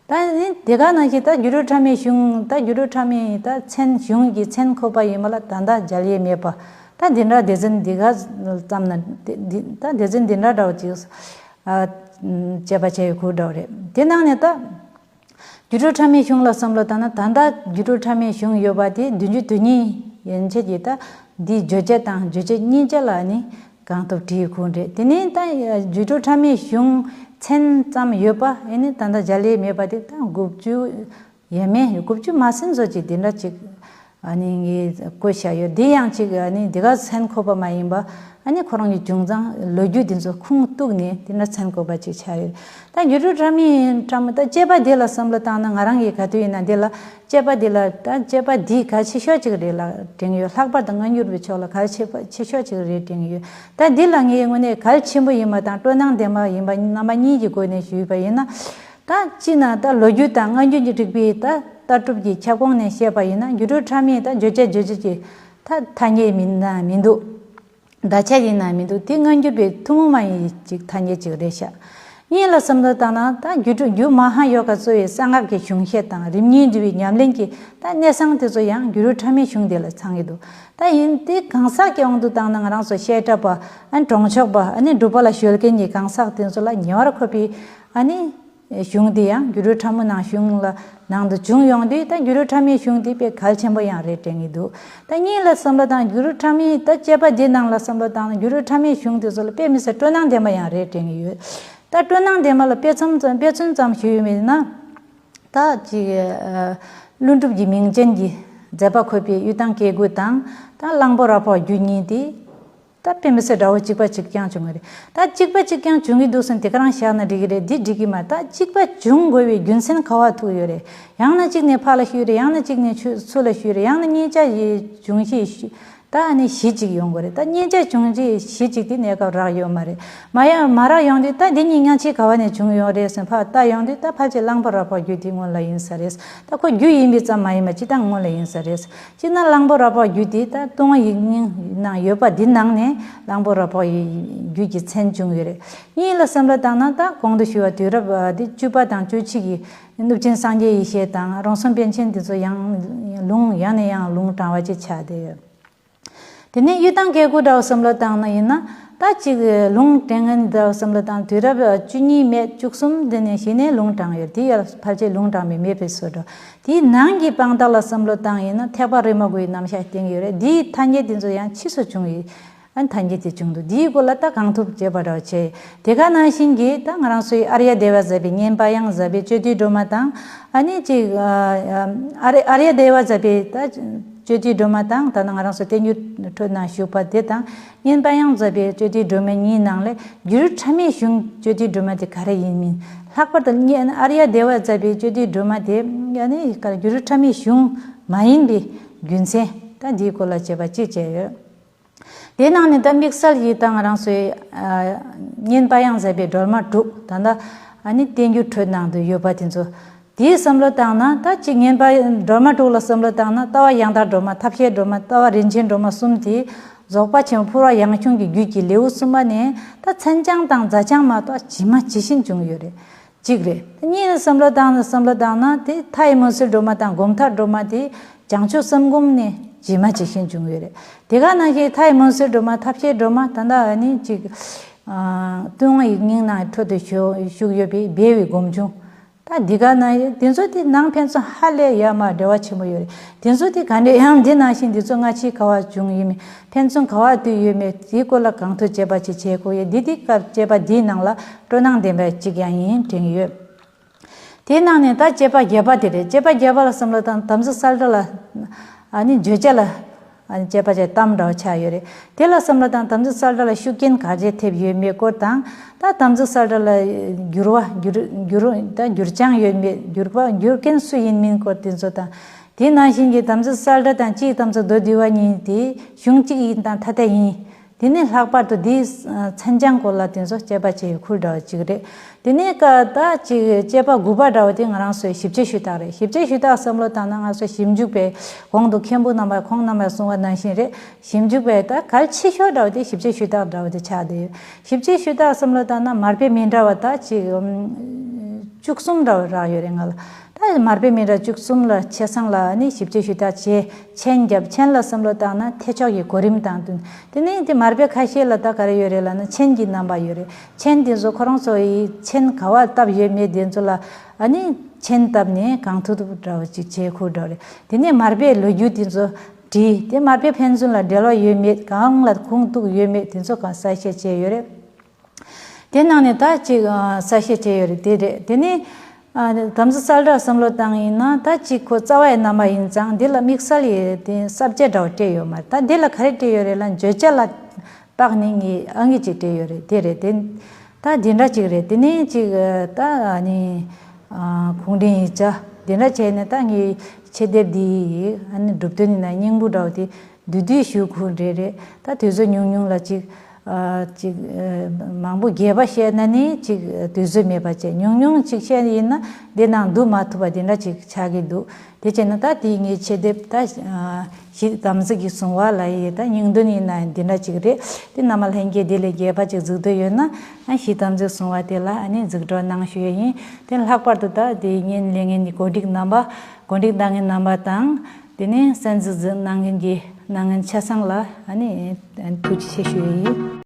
ད་ནི་དེ་ག་ནང་བཞིན་ད་སྒྱུ་འཕྲུལ་ཕྲ་མོའི་གཞུང་། ད་སྒྱུ་འཕྲུལ་ཕྲ་མོའི་ད་མཚན། གཞུང་གི་མཚན་ཁོ་པ་ཡིན་པ་ལ་ད་ལྟ་མཇལ་ཡས་མེད་པ། ད་འདི་འདྲ་སྡེ་ཚན་འདི་ག་ཙམ་ན་འདི་འདི་ད་སྡེ་ཚན་འདི་འདྲ་འདྲ་བོ་ཅིག་ཨ། དཔྱད་པ་བྱས་ཡོད་ཁུལ་འདྲ་བོ་རེད། དེ་ནང་ནས་ད། སྒྱུ་འཕྲུལ་ཕྲ་མོའི་གཞུང་ལ་བསམ་བློ་བཏང་ན། ད་ལྟ་སྒྱུ་འཕྲུལ་ཕྲ་མོའི་གཞུང་ཡོད་པ་དེ་བདུན་ཅུ་དོན་གཉིས་ཡན་ཆད་ཀྱི་ད་འདིའི་བརྗོད་བྱ་དང་རྗོད་བྱེད་གཉིས་ཆ་ལ་ནི་གང་ཐུབ་བྲིས་ཁུལ་རེད། དེ་ནས་ད་སྒྱུ་འཕྲུལ་ཕྲ་མོའི་གཞུང་མཚན་ཙམ་ཡོད་པ་ཨེ་ནི་ད་ལྟ་མཇལ་ཡས་མེད་པ་དེ་ད་དགུ་བཅུ་ཡས་མས། དགུ་བཅུ་མ་ཟིན་བཟོ་ཅིག་འདི་འདྲ་ཅིག་ཨ་ནི་ངས་བཀོད་བཞག་ཡོད། འདི་ཡང་ཅིག་ཨ་ནི་འདི་ག་མཚན་ཁོ་པ་མ་ཡིན་པ། ཨ་ནི་ཁོ་རང་གི་བྱུང་ཙང་ལོ་རྒྱུས་འདི་ཚོ་ཁུངས་གཏུགས་ནས་འདི་འདྲ་མཚན་ཁོ་པ་ཅིག་ཆགས་ཡོད། ད་སྒྱུ་འཕྲུལ་ཕྲ་མོའི་ཕྲ་མོ་ད་དཔྱད་པ་འདི་ལ་བསམ་བློ་བཏང་ན། ང་རང་གིས་ག་དུས་ཡིན་ན་འདི་ལ་དཔྱད་པ་འདི་ལ་ད་དཔྱད་པ་འདི་གལ་ཆེ་ཤོས་ཅིག་རེད་ལ་དྲན་ཡོད། ལྷག་པར་དུ་སྔ་འགྱུར་བའི་ཕྱོགས་ལ་གལ་ཆེ་པ་ཆེ་ཤོས་ཅིག་རེད་དྲན་ཡོད། ད་འདི་ལ་ངས་དངོས་གནས་གལ་ཆེན་པོ་ཡིན་པ་དང་སྤྲོ་སྣང་ལྡན་པ་ཡིན་པ་རྣམ་པ་གཉིས་ཀྱི་སྒོ་ནས་ཞུས་པ་ཡིན་ན། ད་སྤྱིར་ན་ད་ལོ་རྒྱུས་དང་སྔ་འགྱུར་གྱི་རིག་པའི་ད་ལྟ་གྲུབ་ཀྱི་ཁྱབ་ཁོངས་ནས་བཤད་པ་ཡིན་ན། སྒྱུ་འཕྲུལ་ཕྲ་མོའི་ད་བརྗོད་བྱ་རྗོད་བྱེད་ཀྱི་ད་ཐ་སྙད་མིན་ན་མི་འདུག་བརྡ་ཆད་ཡིན་ན་མི་འདུག་དེ་སྔ་འགྱུར་བའི་ཐུན་མོང་མ་ཡིན་ཅིག་ཐ་སྙད་ཅིག་རེད་ཤག་གཉིས་ལ་བསམ་བློ་བཏང་ན། ད་སྒྱུ་འཕྲུལ་རྒྱུ་མ་ཧཱ་ཡོ་ག་གཙོ་བའི་གསང་སྔགས་ཀྱི་གཞུང་བཤད་དང་རིམ་གཉིས་འབྲི་བའི་ཉམས་ལེན་གྱི་ད་གནད་གསང་དེ་ཚོ་ཡང་སྒྱུ་འཕྲུལ་ཕྲ་མོའི་གཞུང་དེ་ལ་ཚང་གི་འདུག་ད་ཡིན་དེ་གང་ཟག་གི་དབང་དུ་བཏང་ན། ང་རང་ཚོ་བཤད་གྲྭ་པ། ཨ་ནི་གྲོང་ཆོག་པ། ཨ་ནི་སྒྲུབ་པ་ལ་གཞོལ་མཁན་གྱི་གང་ཟག་དེ་ཚོ་ལ་ཉེ་བར་མཁོ་བའི་ཨ་ནི་གཞུང་དེ་ཡང་སྒྱུ་འཕྲུལ་ཕྲ་མོ་ནང་གཞུང་ལ་ནང་དུ་བྱུང་ཡོང་དུས། ད་སྒྱུ་འཕྲུལ་ཕྲ་མོའི་གཞུང་དེ་དཔེ་གལ་ཆེན་པོ་ཡང་རེད་དྲན་གྱི་འདུག་ད་གཉིས་ལ་བསམ་བློ་བཏང་། སྒྱུ་འཕྲུལ་ཕྲ་མོའི་ད་དཔྱད་པ་འདི་ནང་ལ་བསམ་བློ་བཏང་ན། སྒྱུ་འཕྲུལ་ཕྲ་མོའི་གཞུང་དེ་ཚོ་ལ་དཔེ་མི་སྲིད་སྤྲོ་སྣང་ལྡན་པ་ཡང་རེད་དྲན་གྱི་ཡོད། ད་སྤྲོ་སྣང་ལྡན་པ་ལ་དཔེ་མཚོན་ཙམ་དཔེ་མཚོན་ཙམ་ཞུས་ཡོད་མིན་ན། ད་ཅིག་ཨ། ཀླུ་སྒྲུབ་ཀྱི་མིང་ཅན་གྱི་མཛད་པ་འཁོད་པའི་གཡུ་ཐང་སྐྱེ་དགུ་དང་། ད་གླང་པོ་ར་ཕོག་རྒྱུད་གཉིས་དེ་ད་དཔེ་མི་སྲིད་འདྲ་བོ་གཅིག་པ་གཅིག་རྐྱང་བྱུང་བ་རེད། ད་གཅིག་པ་གཅིག་རྐྱང་བྱུང་གི་འདུག་ཟེར་དེ་ག་རང་བཞག་ན་འགྲིག་གི་རེད། འདི་འགྲིག་གི་མ། ད་གཅིག་པ་བྱུང་དགོས་པའི་རྒྱུ་མཚན་ག་བ་ཐུག་ཡོད་རེད། ཡང་ན་གཅིག་ནས་ཕར་ལ་ཤོད་རེད། ཡང་ན་གཅིག་ནས་ཚུར་ལ་ཤོད་རེད། ཡང་ན་མཉེན་ཆ་ཡི་འབྱུང་གཞི། ད་ཨ་ནི་གཞི་གཅིག་ཡོང་དགོས་རེད། ད་མཉེན་ཆ་འབྱུང་གཞི་གཞི་གཅིག་དེ་གནས་སྐབས་རག་ཡོད་མ་རེད། མ་ཡ་མ་རག་ཡོང་དུས། ད་འདི་གཉིས་མཉམ་ཆས་ག་བ་ནས་བྱུང་ཡོད་རེད་ཟེར་ཕར་ལྟ་ཡོང་དུས། ད་ཕལ་ཆེར་གླང་པོ་ར་ཕོག་རྒྱུད་དེ་སྔོན་ལ་ཡིན་ས་རེད། ད་ཁོ་རྒྱུད་ཡིན་པའི་ཙམ་མ་ཡིན་པ་སྤྱིར་བཏང་སྔོན་ལ་ཡིན་ས་རེད། སྤྱིར་ན་གླང་པོ་ར་ཕོག་རྒྱུད་དེ་ད་ལྟུང་བ་ཡིག་རྙིང་ནང་ཡོད་པ་འདི་ནང་ནས་གླང་པོ་ར་ཕོག་ཡི་རྒྱུད་ཀྱི་མཚན་བྱུང་ཡོད་རེད། གཉིས་ལ་བསམ་བློ་བཏང་ན། ད་གོང་དུ་ཞུས་པ་དུས་རབས་འདི་བཅུ་པ་དང་བཅུ་གཅིག་གི་གནུབས་ཆེན་སངས་རྒྱས་ཡེ་ཤེས་དང་རོང་ཟོམ་པཎ་ཆེན་དེ་ཚོ་ཡང་ལུང་ཡང་ནས་ཡང་ལུང་དྲངས་པ་ཅིག་ཆགས་བསྡད་ཡོད། དེ་ནས་གཡུ་ཐང་སྐྱེ་དགུ་འདྲ་བོ་བསམ་བློ་བཏང་ན་ཡིན་ན། ད་ཅིག་ལུང་དྲན་མཁན་འདྲ་བོ་བསམ་བློ་བཏང་། དུས་རབས་བཅུ་གཉིས་མེད་བཅུ་གསུམ་དེ་ནས་གཞི་ནས་ལུང་དྲངས་ཡོད། དེ་ཡར་ཕལ་ཆེར་ལུང་དྲངས་པའི་མེད་པའི་བཟོ་འདྲ། དེའི་ནང་གི་དཔང་རྟགས་ལ་བསམ་བློ་བཏང་ཡིན་ན། ཐེག་པ་རི་མ་དགུ་ཡི་རྣམ་གཞག་བསྟན་གྱི་ཡོད་རེད། དེའི་ཐ་སྙད་དེ་ཚོ་ཡང་ཕྱིས་སུ་བྱུང་ཡོད། ཨ་ནི་ཐ་སྙད་དེ་བྱུང་འདུག་དེའི་སྐོར་ལ་ད་གང་ཐུབ་བྱས་པ་འདྲ་བོ་བྱས། དེ་ག་ནང་བཞིན་གྱི་ད་ང་རང་ཚོའི་ཨཱརྱ་དེ་བ་ཟབ་པའི་བསྙེན་པ་ཡང་ཟབ་པའི་སྤྱོད་བསྡུས་སྒྲོན་མ་དང་། ཨ་ནི་ཅིག་ཨ་ཨཱརྱ་ཨཱརྱ་དེ་བ་ཟབ་པའི་ད་སྤྱོད་བསྡུས་སྒྲོན་མ་དང་། ད་ནི་ང་རང་ཚོ་བསྟན་འགྱུར་ཁྲོད་ན་བཞུགས་པ་དེ་དང་། བསྙེན་པ་ཡང་ཟབ་པའི་སྤྱོད་བསྡུས་སྒྲོན་མ་གཉིས་ནང་ལས་སྒྱུ་འཕྲུལ་ཕྲ་མོའི་གཞུང་སྤྱོད་བསྡུས་སྒྲོན་མ་དེ་ག་རེ་ཡིན་མིན། ལྷག་པར་དུ་བསྙེན་ཨཱརྱ་དེ་བ་ཟབ་པའི་སྤྱོད་བསྡུས་སྒྲོན་མ་དེ་ཨ་ནི་སྒྱུ་འཕྲུལ་ཕྲ་མོའི་གཞུང་མ་ཡིན་པའི་རྒྱུ་མཚན། ད་འདིའི་སྐོར་ལ་བྱས་པ་གཅིག་བྱས་ཡོད། དེ་ནང་ནས་ད་དམིགས་བསལ་གྱིས་ད་ང་རང་ཚོའི་ཨ་བསྙེན་པ་ཡང་ཟབ་པའི་སྒྲོན་མ་དྲུག་ད་ལྟ་ཨ་ནི་བསྟན་འགྱུར་ཁྲོད་ནང་དུ་ཡོད་པ་དེ་ཚོ། དེའི་བསམ་བློ་བཏང་ན། ད་ཅིག་བསྙེན་པ་སྒྲོན་མ་དྲུག་ལ་བསམ་བློ་བཏང་ན། ལྟ་བ་ཡང་དག་སྒྲོན་མ། ཐབས་ཤེས་སྒྲོན་མ། ལྟ་བ་རིན་ཆེན་སྒྲོན་མ་གསུམ་དེ་རྫོགས་པ་ཆེན་པོ་ཕུར་པ་ཡང་ཆུང་གི་རྒྱུད་ཀྱི་ལེའུ་གསུམ་པ་ནས་ད་མཚན་བྱང་དང་མཛའ་བྱང་མ་གཏོགས་ཇི་མ་ཇི་བཞིན་བྱུང་ཡོད་རེད། གཅིག་རེད། གཉིས་ནས་བསམ་བློ་བཏང་ན། བསམ་བློ་བཏང་ན་དེ་མཐའ་ཡི་མུན་སེལ་སྒྲོན་མ་དང་སྒོམ་ཐབས་སྒྲོན་མ་དེ། བྱང་ཆུབ་སེམས་སྒོམ་ནི་ཇི་མ་ཇི་བཞིན་བྱུང་ཡོད་རེད། དེ་ག་ནང་བཞིན་མཐའི་མུན་སེལ་སྒྲོན་མ། ཐབས་ཤེས་སྒྲོན་མ། ད་ལྟ་ཨ་ནི་ཅིག་ཨ་ཏུན་ཧོང་ཡིག་རྙིང་ནང་འཕྲོད་དུ་བཞུགས་ཡོད་པའི་སྦས་པའི་སྒོམ་བྱུང་། ད་འདི་ག་ནང་བཞིན་འདི་ཚོ་དེ་ནང་ཕན་ཚུན་ཧ་ལས་ཡ་མ་འབྲེལ་བ་ཆེན་པོ་ཡོད་རེད། འདི་ཚོ་དེ་ག་འདྲ་ཡང་འདི་ནང་བཞིན་འདི་ཚོ་སྔ་ཕྱི་ག་བ་བྱུང་ཡོད་མེད། ཕན་ཚུན་ག་བ་བཏུས་ཡོད་མེད། དེའི་སྐོར་ལ་གང་ཐུབ་དཔྱད་པ་ཅིག་བྱེད་དགོས་ཡོད། འདི་དེ་སྐབས་དཔྱད་པ་འདིའི་ནང་ལ་སྤྲོ་སྣང་ལྡན་པ་ཅིག་ཡང་ཡིན་དྲན་གྱི་ཡོད། དེའི་ནང་ནས་ད་དཔྱད་པ་བརྒྱད་པ་དེ་རེད། དཔྱད་པ་བརྒྱད་པ་ལ་བསམ་བློ་བཏང་། དམ་ཚིག་གསལ་བསྒྲགས་ལ་ཨ་ནི་བརྗོད་བྱ་ལ་ཨ་ནི་དཔྱད་པ་བྱས་གཏམ་འདྲ་བོ་ཆགས་ཡོད་རེད། དེ་ལ་བསམ་བློ་བཏང་། དམ་ཚིག་གསལ་བསྒྲགས་ལ་ཤུགས་རྐྱེན་ག་རེ་ཐེབས་ཡོད་མེད་སྐོར་དང་། ད་དམ་ཚིག་གསལ་བསྒྲགས་ལ་འགྱུར་བ་འགྱུར་འགྱུར་ད་འགྱུར་བྱང་ཡོད་མེད། འགྱུར་བ་འགྱུར་རྐྱེན་སུ་ཡིན་མིན་སྐོར་དེ་ཚོ་དང་། དེ་ནང་བཞིན་གྱི་དམ་ཚིག་གསལ་བསྒྲགས་དང་སྤྱིའི་དམ་ཚིག་མདོ་སྡེ་པ་གཉིས་དེ་གཞུང་གཅིག་ཡིན་དང་ཐ་དད་ཡིན། དེ་ནས་ལྷག་པར་དུ་འདིའི་མཚན་བྱང་སྐོར་ལ་དེ་ཚོ་དཔྱད་པ་བྱེད་ཡོད་ཁུལ་འདྲ་བ་ཅིག་རེད། དེ་ནས་ཀ་ད་ཅིག་དཔྱད་པ་དགུ་པ་འདྲ་བ་དེ་ང་རང་ཚོའི་ཞིབ་དཔྱད་ཞུ་དག་རེད། ཞིབ་དཔྱད་ཞུ་དག་བསམ་བློ་བཏང་ན་ང་ཚོ་ཞིབ་འཇུག་པའི་གོང་དུ་མཁན་པོ་རྣམ་པ་ཁོང་རྣམ་པས་གསུངས་པ་ནང་བཞིན་རེད། ཞིབ་འཇུག་པའི་ད་གལ་ཆེ་ཤོས་འདྲ་བ་དེ་ཞིབ་དཔྱད་ཞུ་དག་འདྲ་བ་དེ་ཆགས་བསྡད་ཡོད། ཞིབ་དཔྱད་ཞུ་དག་བསམ་བློ་བཏང་ན་མར་པེ་མི་འདྲ་བ་ད་ཅིག་བཅུ་གསུམ་འདྲ་བ་རག་ཡོད་རེད་ང་ལ། ད་མར་པེ་མི་འདྲ་བཅུ་གསུམ་ལ་ཆ་ཚང་ལ་ནི་ཞིབ་དཔྱད་ཞུ་དག་བྱས། མཆན་བརྒྱབ། མཆན་ལ་བསམ་བློ་བཏང་ན་ཐེག་མཆོག་གི་གོ་རིམ་དང་བསྟུན། དེ་ནས་དེ་མར་པེ་ཁ་ཤས་ལ་ད་ག་རེ་ཡོད་རེད་ལབ་ན་མཆན་གྱི་རྣམ་པ་ཡོད་རེད། མཆན་དེ་ཚོ་ཁོ་རང་ཚོ་ཡི་མཆན་ག་བ་བཏབ་ཡོད་མེད་དེ་ཚོ་ལ་ཨ་ནི་མཆན་བཏབ་ནས་གང་ཐུབ་ཐུབ་འདྲ་བོ་ཅིག་བྱེད་ཁུལ་འདྲ་བོ་རེད། དེ་ནས་མར་པེའི་ལོ་རྒྱུས་དེ་ཚོ་བྲིས། དེ་མར་པེ་ཕན་ཚུན་ལ་འབྲེལ་བ་ཡོད་མེད། གང་ལ་ཁུངས་གཏུགས་ཡོད་མེད་དེ་ཚོ་གང་གསལ་བཤད་བྱས་ཡོད་རེད། དེ་ནང་ནས་ད་ཅིག་ཨ་གསལ་བཤད་བྱས་ཡོད་རེད། དེ་རེད། དེ་ནས་ཨ་དམ་ཚིག་གསལ་བསྒྲགས་བསམ་བློ་བཏང་ཡིན་ན་ད་ཅིག་ཁོ་རྩ་བའི་རྣམ་པ་ཡིན་ཙང་འདི་ལ་དམིགས་བསལ་ཡི་དེ་ས་བཅད་འདྲ་བོ་སྤྲད་ཡོད་མ་རེད། ད་འདི་ལ་ག་རེ་སྤྲད་ཡོད་རེད་ལ་བརྗོད་བྱ་ལ་དཔག་ནས་ངས་ཨང་ཀི་ཅིག་སྤྲད་ཡོད་རེད། དེ་རེད། དེ་ད་འདི་འདྲ་ཅིག་རེད། དེ་ནས་ཅིག་ད་ཨ་ནི་ཨ་ཁུངས་འདྲེན་ཡིག་ཆ་འདི་འདྲ་བྱས་ནས་ད་ངའི་ཆེད་དེབ་འདིའི་ཨ་ནི་གྲུབ་དོན་ཡིན་ན་སྙིང་པོ་འདྲ་བོ་དེ། བསྡུས་བསྡུས་ཞུ་ཁུལ་རེ་རེ། ད་དུས་ཚོད་ཉུང་ཉུང་ལ་ཅིག་ཨ་ཅིག་ཨ་མང་པོ་རྒྱས་པ་བཤད་ན་ནི་ཅིག་དུས་ཚོད་མེད་པ་བྱས། ཉུང་ཉུང་ཅིག་བཤད་ཡིན་ན་འདི་ནང་བསྡུ་མ་ཐུབ་པ་འདི་འདྲ་ཅིག་ཆགས་ཀྱི་འདུག་དེ་བྱས་ན་ད་དེ་ངའི་ཆེད་དེབ་ད་ཨ་གཞི་དམ་ཚིག་གི་གཟུང་བ་ལ་ཡི་ད་སྙིང་དོན་ཡིན་ན་འདི་འདྲ་ཅིག་རེད། དེ་རྣམ་པ་ལྷན་རྒྱས་དེ་ལས་རྒྱས་པ་ཅིག་གཟིགས་འདོད་ཡོད་ན་ཨ་གཞི་དམ་ཚིག་གཟུང་བ་དེ་ལ་ཨ་ནི་གཟིགས་རོགས་གནང་ཞུ་ཡས་ཡིན། དེ་ལྷག་པར་དུ་ད་དེ་བརྙན་ལེན་མཁན་གྱི་གོ་སྒྲིག་རྣམ་པ་གོ་སྒྲིག་གནང་མཁན་རྣམ་པ་དང་། དེ་ནས་གསན་གཟིགས་གནང་མཁན་གྱི་གནང་མཁན་ཆ་ཚང་ལ་ཨ་ནི་ཐུགས་རྗེ་ཆེ་ཞུ་ཡི་ཡིན།